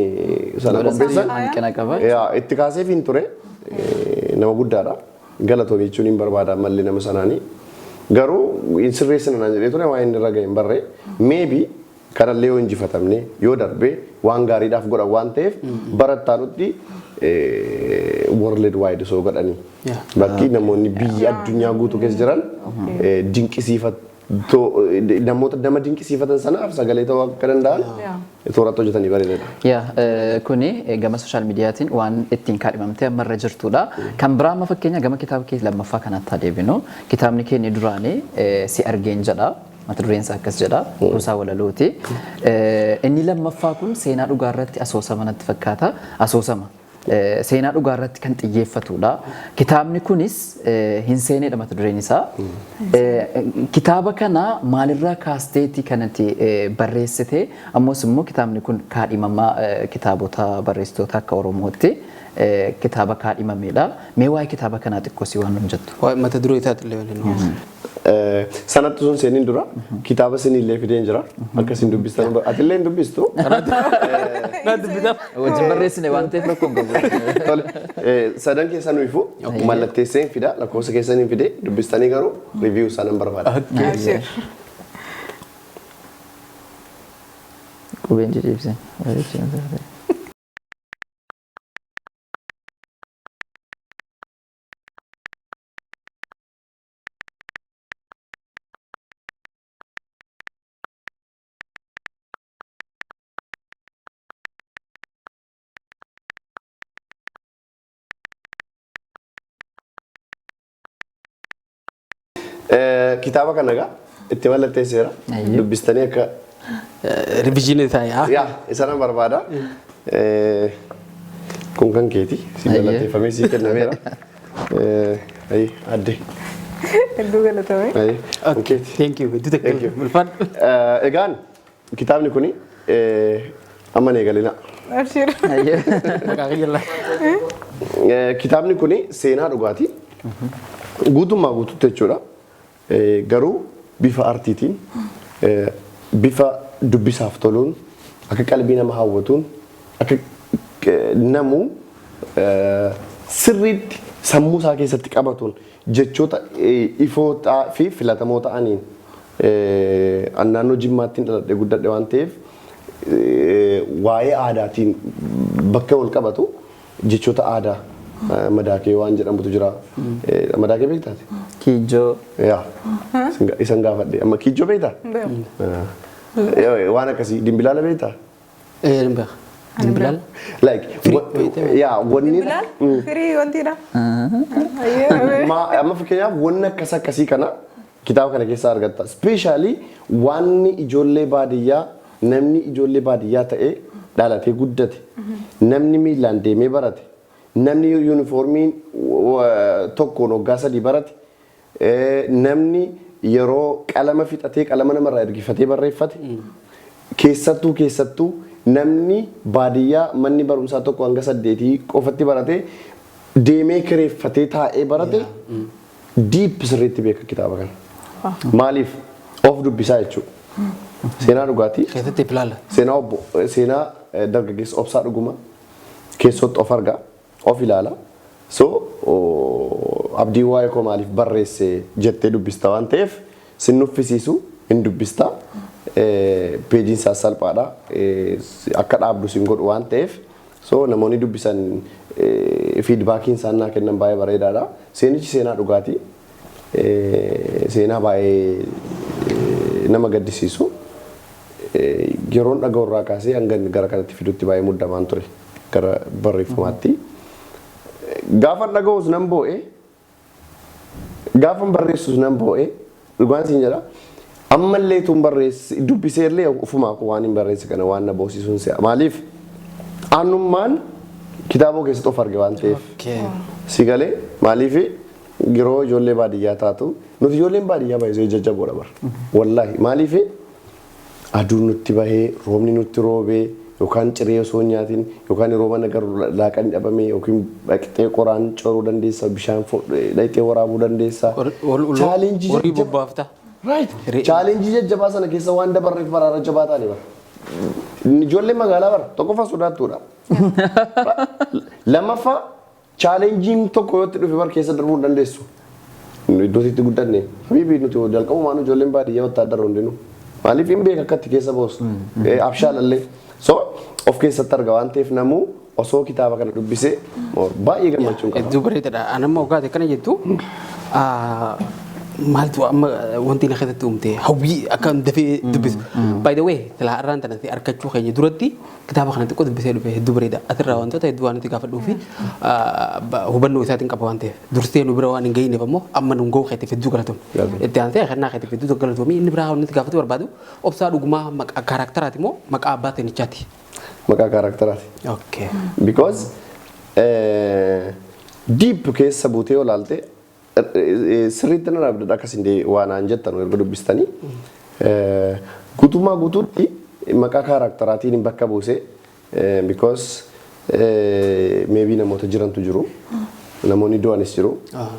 sana qopheessan Hanqina qaba. Yaa, itti kaaseef hin ture, nama guddaadha. Galatoomii jechuun hin barbaada malli nama sanaanii. Garuu hin sirreessina naan jedhee ture, waan inni irra ga'e hin barree. Maybe kanallee yoo injifatamne yoo darbe waan gaariidhaaf godhan waan ta'eef barattaanutti world wide osoo godhanii. Bakki namoonni biyya addunyaa guutuu keessa jiran dinqisiifatoo namoota nama dinqisiifatan sanaaf sagalee ta'uu akka danda'an tooratti hojjetanii bareedaadha. Yaa, kuni gama social mediaatiin waan ittiin kaadhimamtee ammarra jirtudha. Kan biraa amma fakkeenya gama kitaaba kee lammaffaa kanaatti haa deebinu. Kitaabni keenya duraanii Si argeen jedha. Mata dureen isaa akkas jedha. Kuusaa walalooti. Inni lammaffaa kun seenaa dhugaa irratti asoosama natti fakkaata. Asoosama. Seenaa dhugaa irratti kan xiyyeeffatudha. Kitaabni kunis Hin seenedha mata dureen isaa. Kitaaba kana maalirraa kaasteeti kanatti barreessite? Ammos immoo kitaabni kun kaadhimamaa kitaabota barreessitoota akka Oromootti kitaaba kaadhimamedha. Mee waa'ee kitaaba kanaa xiqqoo si waan nuun jettu. Waa'ee mata duree isaati illee waliin nu. Sanatti sun seeniin dura kitaaba isinillee fideen jira. Akka isin dubbistan, atillee hin dubbistu. Na dubbisaaf. Wajjin barreessine waan ta'eef rakkoo hin qabu. Tole, sadan keessan nuyifu mallatteesseen fida, lakkoofsa keessaniin fide, dubbistanii garuu review isaa nan barbaada. Qubeen ciciibseen. Kitaaba kana egaa itti mallatteesseera. Ayyee. Dubbistanii akka Revision isaa yaa. Yaa, isa nan barbaada. Kun kan keeti. Si Ayyee. mallatteeffamee sii kennameera. Ayi, adde. Hedduu galatame. Ayi, kun keeti. Thank you. Hedduu Thank you. takka ulfaadhu. Egaan kitaabni kuni amma hin eegalina. Abshir. Maqaa kiyya. Kitaabni kuni seenaa dhugaati. Guutummaa guututti jechuudha. Garuu bifa artiitiin, bifa dubbisaaf toluun, akka qalbii nama hawwatuun, akka namuu sirriitti sammuu isaa keessatti qabatuun, jechoota ifoo fi filatamoo ta'aniin, an naannoo Jimmaattiin dhaladhe guddadhe waan ta'eef waa'ee aadaatiin bakka wal qabatu jechoota aadaa madaakee waan jedhamutu jira. Madaakee beektaati? Kiijoo. Yaa. Isan gaafadhe. Amma kiijoo beektaa? Beeku. Waan akkasii dimbilaala beektaa? Hin beeku. Dimbilaala? Like, yaa, wanni Bilaal firii wantiidha. Ayyee. Amma fakkeenyaaf wanni akkas akkasii kana kitaaba kana keessaa argatta. Especially wanni ijoollee baadiyyaa, namni ijoollee baadiyyaa ta'ee dhalatee guddate, namni miilaan deemee barate, namni yuunifoormiin tokkoon waggaa 3 barate, namni yeroo qalama fixatee qalama namarraa ergifatee barreeffate, keessattuu namni baadiyyaa manni barumsaa 1 hanga 8 qofatti barate deemee kireeffatee taa'ee barate deep sirriitti beeka kitaaba kana. Maaliif of dubbisaa jechuudha. Seenaa dhugaatii. Keessatti ilaala. Seenaa obbo seenaa dargaggeessa Obsaa Dhuguma keessatti of argaa, of ilaala. So Abdii waa'ee koo maaliif barreesse jettee dubbista waan ta'eef sin nuffisiisu, hin dubbista. Peejiin isaa salphaadha. Akka dhaabdu sin godhu waan ta'eef, so namoonni dubbisan feedbackiin isaan naa kennan baay'ee bareedaadha. Seenichi seenaa dhugaatii. Seenaa baay'ee nama gaddisiisu. Yeroon dhaga'u irraa kaasee hanga inni gara kanatti fidutti baay'ee muddamaan ture gara barreeffamaatti. Gaafa dhaga'us nan boo'e, gaafa barreessus nan boo'e, dhugaan siin jedha. Ammallee tun barreessi dubbisee illee ofumaa koo waan hin barreesse kana waan na boosisuun se'a. Maaliif aanummaan kitaaboo keessatti of arge waan ta'eef. Si galee? Maaliif yeroo ijoollee baadiyyaa taatu, nuti ijoolleen baadiyyaa baay'ee jajjaboodha bara. Wallaahi, maaliif aduun nutti bahee, roobni nutti roobee, yookaan ciree osoo hin nyaatin, yookaan yeroo mana garu laaqan dhabame, yookiin dhaqxee qoraan coruu dandeessa, bishaan dhaqxee waraabuu dandeessa. Challenge Horii bobbaafta. Right. Challenge jajjabaa sana keessa waan dabarreef baraara jabaa taane bara. Ijoolleen magaalaa bara tokkoffaa sodaattuudha. Lammaffaa, challengeiin tokko yoo itti dhufe bar keessa darbuu hin dandeessu. Iddoo itti guddanne. Habiibii, nuti jalqabumaan ijoolleen baadiyyaa wattaaddara hundinuu. Maaliif hin beeka akka itti keessa boosu. Abshaalallee. So of keessatti arga waan ta'eef namuu osoo kitaaba kana dubbisee baay'ee gammachuun qaba. Hedduu bareedaadha. Ani amma waggaate akkana jettu, maaltu amma wanti na keessatti uumte hawwii akka dafee dubbisu. By the way, silaa irraan tanatti argachuu keenya duratti kitaaba kana xiqqoo dubbisee dhufe, hedduu bareeda. Asirraa wantoota hedduu waan nuti gaafadhuu fi hubannoo isaatiin qaba waan ta'eef dursee nu bira waan hin gahineef ammoo amma nu ga'uu keetiif hedduu galatoom. Itti aansee kennaa keetiif hedduu galatoomii. Inni biraa wanti gaafatu barbaadu, Obsaa Dhugumaa maqaa characteraati moo maqaa abbaa teenichaati? Maqaa characteraati. Because deep keessa buutee yoo ilaalte sirriitti nan abdadha akkasin waan aan jettan erga dubbistanii. Guutummaa guutuutti maqaa characteraatiin bakka buuse, because maybe namoota jirantu jiru. Namoonni du'anis jiru.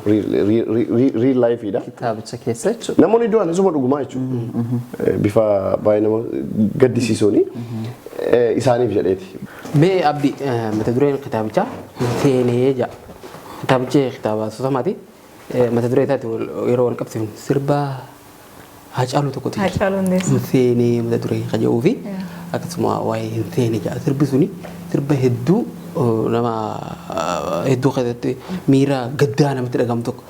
Real lifeidha. Kitaabicha keessa jechuudha. Namoonni du'an isuma dhugumaa jechuudha. Bifa baay'ee nama gaddisiisuuni. Isaaniif jedheeti. Mee Abdi, mata dureen kitaabichaa "Seenee" jedha. Kitaabichi kitaaba asoosamaati. Mata duree isaatti yeroo wal qabsiifnu sirba Haacaaluu tokkotu jira. Haacaaluu Hundeessaa. "Hin Seenee" mata duree kan jedhuu fi akkasuma waa'ee hin seene jedha. Sirbi suni sirba hedduu nama hedduu keessatti miira gaddaa namatti dhagahamu tokko.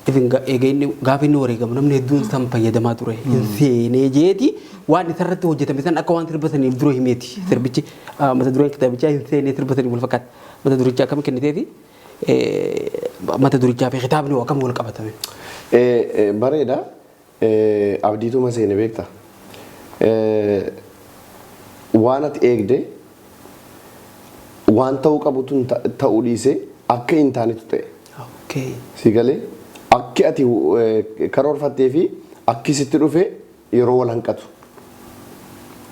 Even eega inni gaafa inni wareegamu namni hedduun san fayyadamaa ture. Hin seenee jeeti waan isarratti hojjetame san akka waan sirba saniif dura himeeti. Sirbichi, mata dureen kitaabichaa "Hin Seenee" sirba saniif wal fakkaata. Mata duricha akkam kenniteefi mata durichaa fi kitaabni hoo akkam wal qabatame? Bareeda. Abdiituma seene beekta. Waan ati eegde waan ta'uu qabutu ta'uu dhiisee akka hin taanetu ta'e. Si galee? Akki ati karoorfattee fi akki sitti dhufe yeroo wal hanqatu.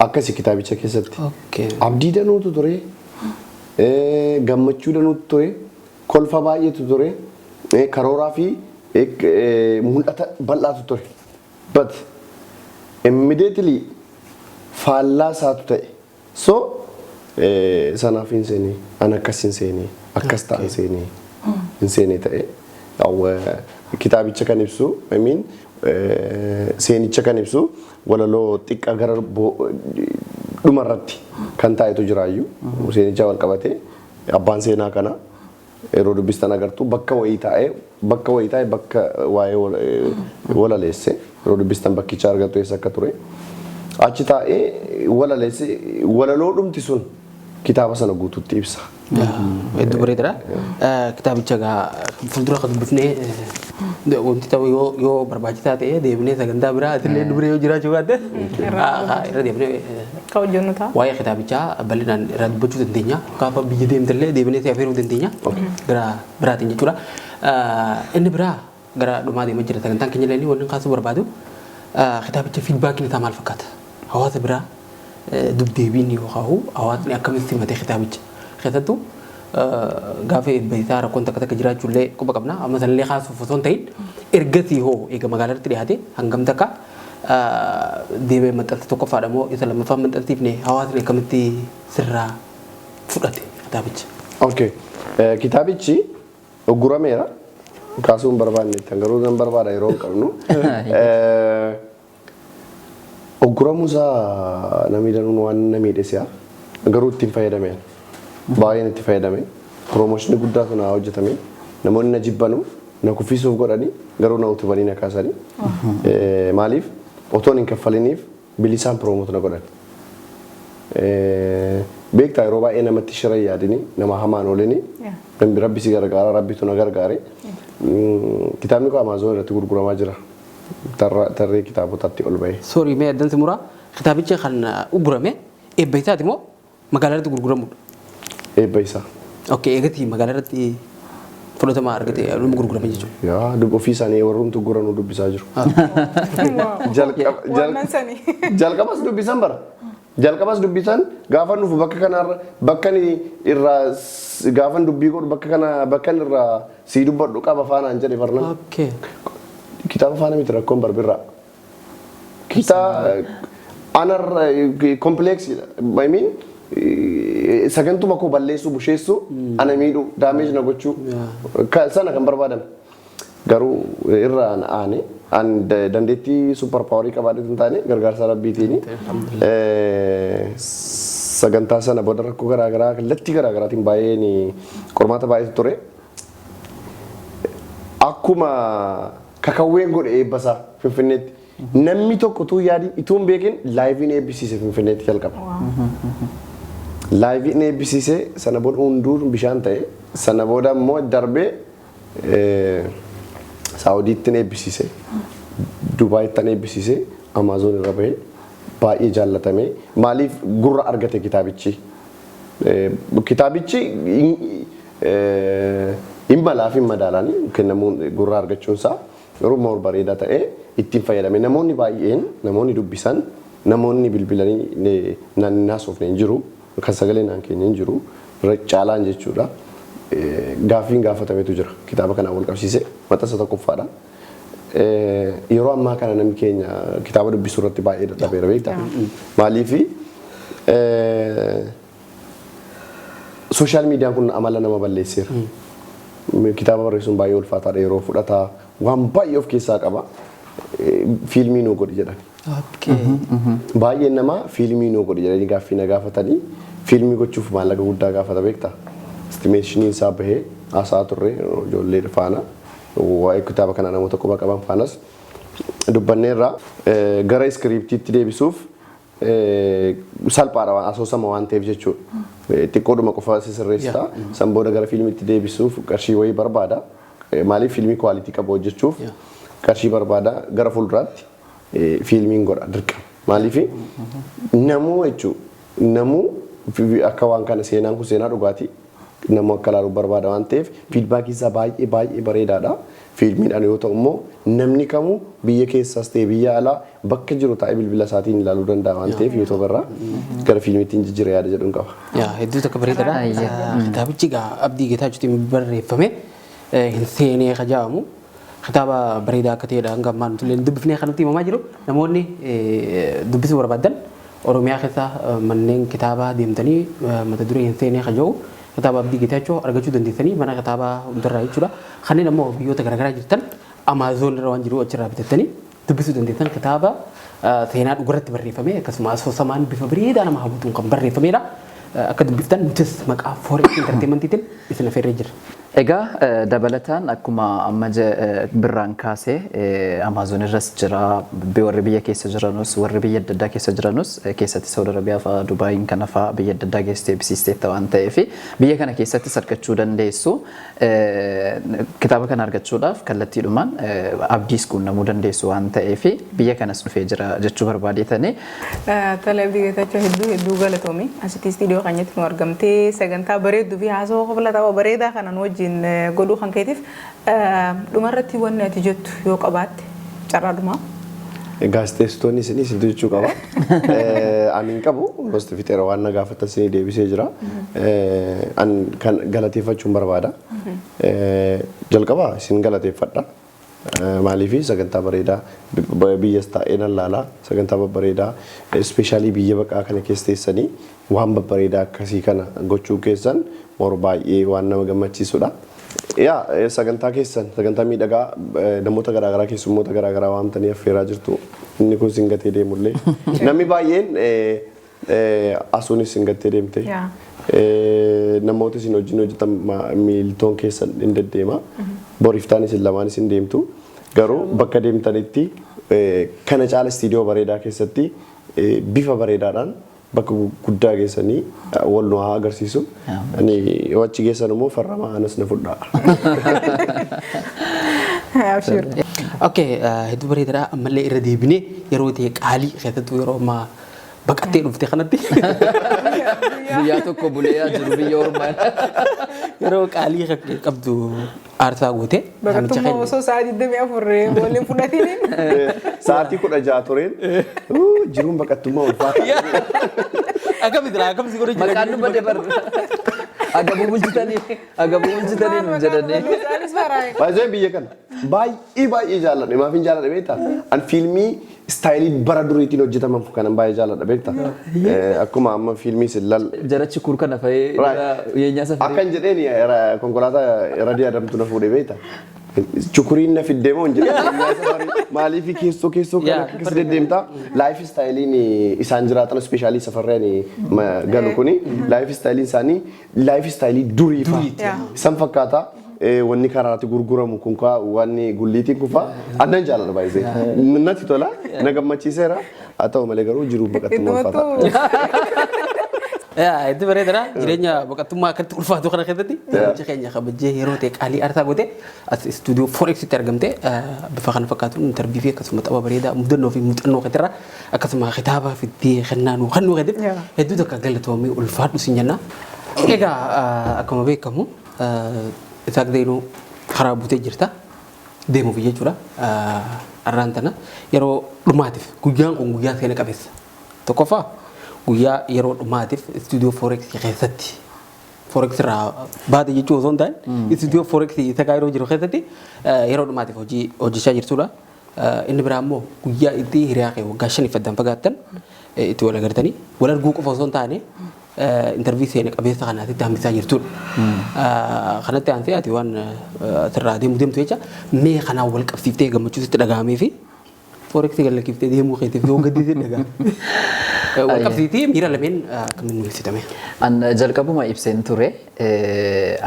Akkasi kitaabicha keessatti. Abdii danuutu ture, gammachuu danuutu ture, kolfa baay'eetu ture, karooraa fi mul'ata bal'aatu ture. But immediately faallaa isaatu ta'e. So sanaaf hin seenee, an akkas hin seenee, akkas ta'an seenee, hin seenee ta'e. Kitaabicha kan ibsu, I mean, seenicha kan ibsu walaloo xiqqaa gara dhumarratti kan taa'etu jiraayyuu. Seenicha wal qabatee abbaan seenaa kana yeroo dubbistan agartu, bakka wayii taa'ee bakka waa'ee walaleesse yeroo dubbistan bakkicha argattu eessa akka ture. Achi taa'ee walaleesse, walaloo dhumti sun kitaaba sana guutuutti ibsa. Hedduu bareedaadha. Kitaabicha egaa fuuldura kan dubbifnee wanti ta'u yoo barbaachisaa ta'e deebinee sagantaa biraa atillee nu bira yoo jiraachuu baatte irra deebinee Ka hojjennu ta'a. waa'ee kitaabichaa bal'inaan irraa dubbachuu dandeenya. Gaafa biyya deemtellee deebinee si affeeruu dandeenya. Gara biraatiin jechuudha. Inni biraa Gara dhumaa deemaa jira sagantaan keenya illee. Wanni kaasuu barbaadu, kitaabicha feedbackiin isaa maal fakkaata? Hawaasa biraa dubdeebiin yookaan hawaasni akkamitti simate kitaabicha? Keessattuu gaafa eebba isaa rakkoon takka takka jiraachuullee quba qabna. Amma sanillee kaasuuf osoo hin ta'in, ergasii hoo eega magaalaatti dhiyaate hangam takka deemee, maxxansa tokkoffaadha moo isa lammaffaa maxxansiifne, hawaasni akkamitti sirraa fudhate kitaabicha? Okay. Kitaabichi uggurameera. Kaasuu hin barbaanne garuu nan barbaada, yeroo hin qabnu. Ugguramuu isaa namni danuun waan na miidhe si'a. Garuu ittiin fayyadameen. Baay'een itti fayyadame. Promotionii guddaatu naa hojjetame. Namoonni na jibbanu na kuffisuuf godhanii garuu na utubanii na kaasanii. Maaliif otoon hin kaffaliniif bilisaan promote na godhan. Beektaa, yeroo baay'ee namatti shira hin yaadini, nama hamaan oolini. Namni rabbi si gargaara, rabbitu na gargaare. Kitaabni koo Amaazon irratti gurguramaa jira. Tarree kitaabotaatti ol bahee. Sorry, mee addansi muraa, kitaabicha kan uggurame eebba isaati moo magaalaa irratti gurguramudha? Eebba isaa. Okay, eegatii magaalaa irratti fudhatama argate nama gurgurame jechuudha. Yaa, ofii isaanii warrumtu guranuu dubbisaa jiru. Wannan sanii. Jalqabas dubbisan bara. Jalqabas dubbisan. Gaafa nufu bakka kanarra bakka inni irraa gaafa dubbii godhu bakka kana bakka inni irraa sii dubbadhu qaba faanaan jedhe barna. Kitaaba faana miti rakkoon barbirraa. Kitaaba anarra complexiidha. I mean, sagantuma koo balleessuu, busheessuu, ana miidhuu, damage na gochuu sana kan barbaadame. Garuu irraa an aane an dandeettii super powerii qabaadhe hin taane, gargaarsa rabbiitiini. Sagantaa sana booda rakkoo garaagaraa kallattii garaagaraatiin baay'een qormaata baay'eetu ture. Akkuma kakawween godhe eebbasaa Finfinneetti. Namni tokko utuu yaadin, utuu hin beekin liveiin eebbisiise Finfinneetti jalqaba. Liveiin eebbisiise, sana booda hunduu bishaan ta'e. Sana booda immoo darbee Saawudiitti eebbisiise. Dubaayitti eebbisiise. Amaazon irra bahee baay'ee jaallatame. Maaliif gurra argate kitaabichi? Kitaabichi hin malaa fi hin madaalaan kennamuun gurra argachuunsaa garuu more bareedaa ta'ee ittiin fayyadame. Namoonni baay'een, namoonni dubbisan, namoonni bilbilanii naan haasofne hin jiru. Kan sagalee naan kenne hin jiru. Irra caalaan jechuudha. Gaaffiin gaafatametu jira. Kitaaba kanaan wal qabsiisee maxxansa tokkoffaadha. Yeroo ammaa kana namni keenya kitaaba dubbisuu irratti baay'ee dadhabeera, beektaa? Maaliifi social mediaan kun amala nama balleesseera. Kitaaba barreessuun baay'ee ulfaataadha, yeroo fudhataa, waan baay'ee of keessaa qaba. Fiilmii nuu godhi jedhan. Baay'een namaa fiilmii nuu godhi jedhanii gaaffii na gaafatanii, fiilmii gochuuf maallaqa guddaa gaafata, beektaa? Estimationiin isaa bahee haasaa turre ijoollee faana, waa'ee kitaaba kanaa namoota quba qaban faanas dubbanneerra. Gara scriptiitti deebisuuf salphaadha, waan asoosama waan ta'eef jechuudha. Xiqqoodhuma qofa sirreessita. San booda gara fiilmiitti deebisuuf qarshii wayii barbaada. Maaliif fiilmii quality qabu hojjechuuf qarshii barbaada. Gara fuulduraatti fiilmiin godha dirqama. Maaliif namuu jechuudha, namuu akka waan kana seenaan kun seenaa dhugaatii namuu akka ilaalu barbaada waan ta'eef, feedbackii isaa baay'ee baay'ee bareedaadha. Fiilmiidhaan yoo ta'u immoo namni kamuu biyya keessaas ta'e biyya alaa bakka jiru taa'ee bilbila isaatiin ilaaluu danda'a waan ta'eef, YouTube irraa gara fiilmiitti jijjiira yaada jedhuun qaba. Yaa, hedduu takka bareedaadha. Kitaabichi egaa Abdii Geetaachuutiin barreeffame, hin seenee kaja'amu. Kitaaba bareedaa akka ta'edha hanga ammaa nuti illee dubbifnee kan nutti himamaa jiru. Namoonni dubbisuu barbaadan Oromiyaa keessa manneen kitaabaa deemtanii mata duree hin seenee kaja'u kitaaba Abdii Geetaachoo argachuu dandeessanii mana kitaabaa hundarraa jechuudha. Kanneen ammoo biyyoota garaagaraa jirtan Amaazon irra waan jiru achirraa bitattanii dubbisuu dandeessan. Kitaaba seenaa dhugarratti barreeffame, akkasuma asoosamaan bifa bareedaa nama hawwatuun kan barreeffamedha. Akka dubbiftan nutis maqaa Forex Entertainmentiitiin isin affeerree jira. Egaa dabalataan akkuma amma Birraan kaasee Amaazon irras jira, warri biyya keessa jiranus, warri biyya adda addaa keessa jiranus, keessatti Saudi Arabiyaa fa'aa, Dubaayin kana fa'aa biyya adda addaa geessitee eebbisiisteetta waan ta'eef biyya kana keessattis argachuu dandeessu. Kitaaba kana argachuudhaaf kallattiidhumaan Abdiis quunnamuu dandeessu waan ta'eef biyya kanas dhufee jira jechuu barbaadeetanii. Tole, Abdii Geetaachoo, hedduu hedduu galatoomi. Asitti istiidiyoo keenyatti nu argamtee sagantaa bareedduu fi haasawaa kofla tapha bareedaa kana nu wajjin wajjin godhuu kan keetiif. Dhumarratti wanni ati jettu yoo qabaatte, carraa dhumaa. Gaazexeessitoonni isinii isintu jechuu qaba. Ani hin qabu, gosti fixeera, waan na gaafatan isinii deebisee jira. Ani kan galateeffachuun barbaada. Jalqaba isin galateeffadha. Maaliif, sagantaa bareedaa biyyas taa'ee nan laala, sagantaa babbareedaa, especially biyya baqaa kana keessa teessanii waan babbareedaa akkasii kana gochuu keessan more baay'ee waan nama gammachiisudha. Yaa, sagantaa keessan sagantaa miidhagaa, namoota garaagaraa, keessummoota garaagaraa waamtanii affeeraa jirtu. Inni kun sin gatee deemullee namni baay'een asuunis sin gattee deemte. Namoota isin wajjin hojjetan, miiltoon keessan hin deddeema. Boriiftaan isin lamaan isin deemtu. Garuu bakka deemtanitti kana caala istiidiyoo bareedaa keessatti bifa bareedaadhaan bakka guddaa geessanii wal nu haa agarsiisu. Ani yoo achi geessan immoo farramaa anas na fudhaa. Abshir. Okay, hedduu bareedaadha. Ammallee irra deebinee yeroo ta'e qaalii keessattuu yeroo ammaa baqattee dhufte kanatti Guyyaa tokko bulee jiru biyya ormaa. Yeroo qaalii qabdu aarsaa goote. Baqattummaa osoo sa'a 24 waliin fudhatiin. Sa'aatii 16 tureen jiruun baqattummaa ulfaata. Akkamitti laa, akkamitti godhu jira? Maqaan nu bade bar. Agabuu bulchitanii nuun jedhanii. Isaanis baraa. Baay'ee biyya kana baay'ee baay'ee jaalladha. Maaf hin jaalladha beektaa? An fiilmii style bara duriitiin hojjetaman kanan baay'ee jaalladha, beektaa? Akkuma amma fiilmii sin lal Jarachi kur kana fa'ee yeenyaa safarii. Akkan jedheen konkolaataa radii adamtu na fuudhee, beektaa? Chukuriin na fiddee moo hin jedhee, maaliif keessoo keessoo kana akkas deddeemtaa? Life styleiin isaan jiraatan, especially safarreen galu kuni, life styleiin isaanii life style durii fa'a. Isaan fakkaata. Wanni karaatti gurguramu kun kaa, wanni gulliitiin kun fa'a annan jaalladha baay'isee. Natti tola, na gammachiiseera. Haa ta'u malee garuu jiruun baqattummaa ulfaata. Hedduu bareedaadha. Jireenya baqattummaa akkatti ulfaatu kana keessatti namicha keenya kabajjee yeroo ta'e qaalii aarsaa goote as istuudiyoo Forexitti argamte bifa kana fakkaatuun interview fi akkasuma tapha bareedaa mudannoo fi muuxannoo keetirra akkasuma kitaaba fiddee kennaa nuu kennuu keetiif hedduu takka galatoomii, ulfaadhu sin jenna. Egaa akkuma beekamu Isaaq Zeenuu karaa buutee jirta deemuuf jechuudha. Arraan tana yeroo dhumaatiif guyyaan kun guyyaa seena qabeessa. Tokkoffaa, guyyaa yeroo dhumaatiif istuudiyoo Forex keessatti, Forex irraa baate jechuu osoo hin taane, istuudiyoo Forex isa yeroo jiru keessatti yeroo dhumaatiif hojii hojjechaa jirtudha. Inni biraa immoo guyyaa itti hiriyaa kee waggaa 5 addaan fagaattan itti wal agartanii, wal arguu qofa osoo hin taane, interview seena qabeessa kanaatitti hambisaa jirtudha. Kanatti aansee ati waan asirraa deemu deemtu jecha, mee kanaan wal qabsiiftee gammachuu sitti dhaga'amee fi Forex gallakiiftee deemuu keetiif yoo gaddisee dhaga'ame. Wal qabsiitii miira lameen akkamiin nu ibsitame? An jalqabuma ibseen ture,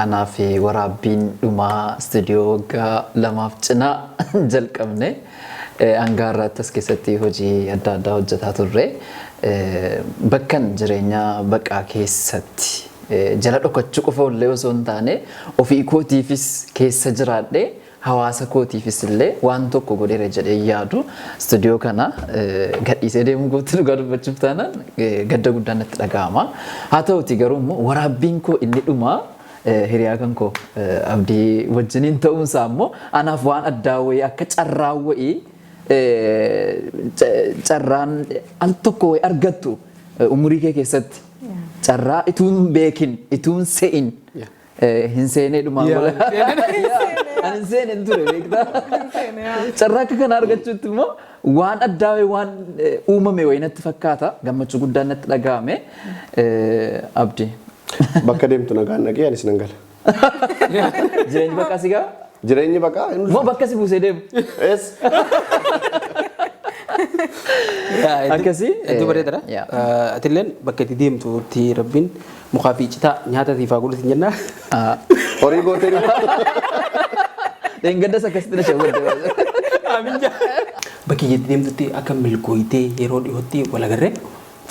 anaa fi waraabbiin dhumaa istuudiyoo waggaa 2f cinaa jalqabne hanga har'aatti as keessatti hojii adda addaa hojjetaa turre. Bakkan jireenya baqaa keessatti jala dhokachuu qofa illee osoo hin taane, ofii kootiifis keessa jiraadhee hawaasa kootiifis illee waan tokko godheera jedhee yaadu, istuudiyoo kana gadhiisee deemuu kootti dhugaa dubbachuuf taanaan gadda guddaan natti dhaga'ama. Haa ta'uti garuu immoo waraabbiin koo inni dhumaa hiriyaa kan koo Abdii wajjiniin ta'uunsaa immoo anaaf waan addaa wayii, akka carraa wayii, carraan al tokko wayii argattu umurii kee keessatti, carraa ituun beekin ituun se'in hin seenee dhumaa gola. Ani hin seenen ture, beektaa. Carraa akka kana argachuutti immoo waan addaa wayii, waan uumame wayii natti fakkaata. Gammachuu guddaan natti dhaga'ame. Abdii. Bakka deemtu nagaan dhaqee, anis nan gala. Jireenyi bakka si gaa? Jireenyi bakka hin Moo bakka si buusee deemu? Es. Akkasii? Hedduu bareedaadha. Atilleen bakka itti deemtutti rabbiin mukaa fi citaa nyaata siif haa godhu sin jenna. Horii gootee Dheengaddas akkasitti na shawwadde. Bakki itti deemtutti akka milkooyitee yeroo dhiyootti wal agarree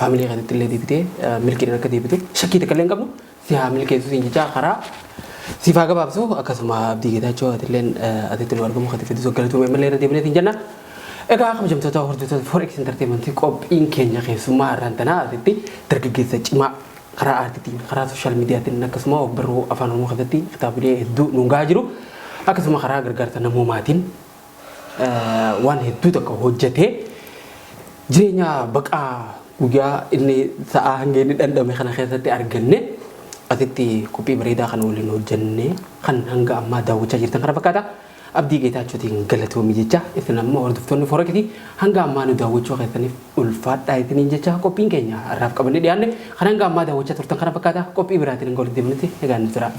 family keessatti illee deebitee milkiidhaan akka deebitu shakkii takka illee hin qabnu. Si haa milkeessu siin jechaa, karaa siif haa gabaabsu. Akkasuma Abdii Geetaachoo, atilleen asitti nu argamu kati fedhu galatoomee malee irra deebinee siin jenna. Egaa kabajamtoota hordoftoota Forex Entertainment, qophiin keenya keessummaa har'aan tanaa asitti dargaggeessa cimaa Karaa aartiitiin, karaa social mediaatiin, akkasuma ogbarruu Afaan Oromoo keessatti kitaabilee hedduu nu gahaa jiru. Akkasuma karaa gargaarsa namoomaatiin waan hedduu tokko hojjetee jireenya baqaa guyyaa inni sa'aa hanga inni dhandhame kana keessatti arganne, asitti qophii bareedaa kana waliin hojjenne kan hanga ammaa daawwachaa jirtan kana fakkaata. Abdii Geetaachootiin galatoomii jecha, isin ammoo hordoftoonni Forex hanga ammaa nu daawwachuu keessaniif ulfaadhaa isiniin jecha, qophiin keenya har'aaf qabannee dhiyaanne kan hanga ammaa daawwachaa turtan kana fakkaata. Qophii biraatiin hanga walitti deebinutti nagaan nu tura.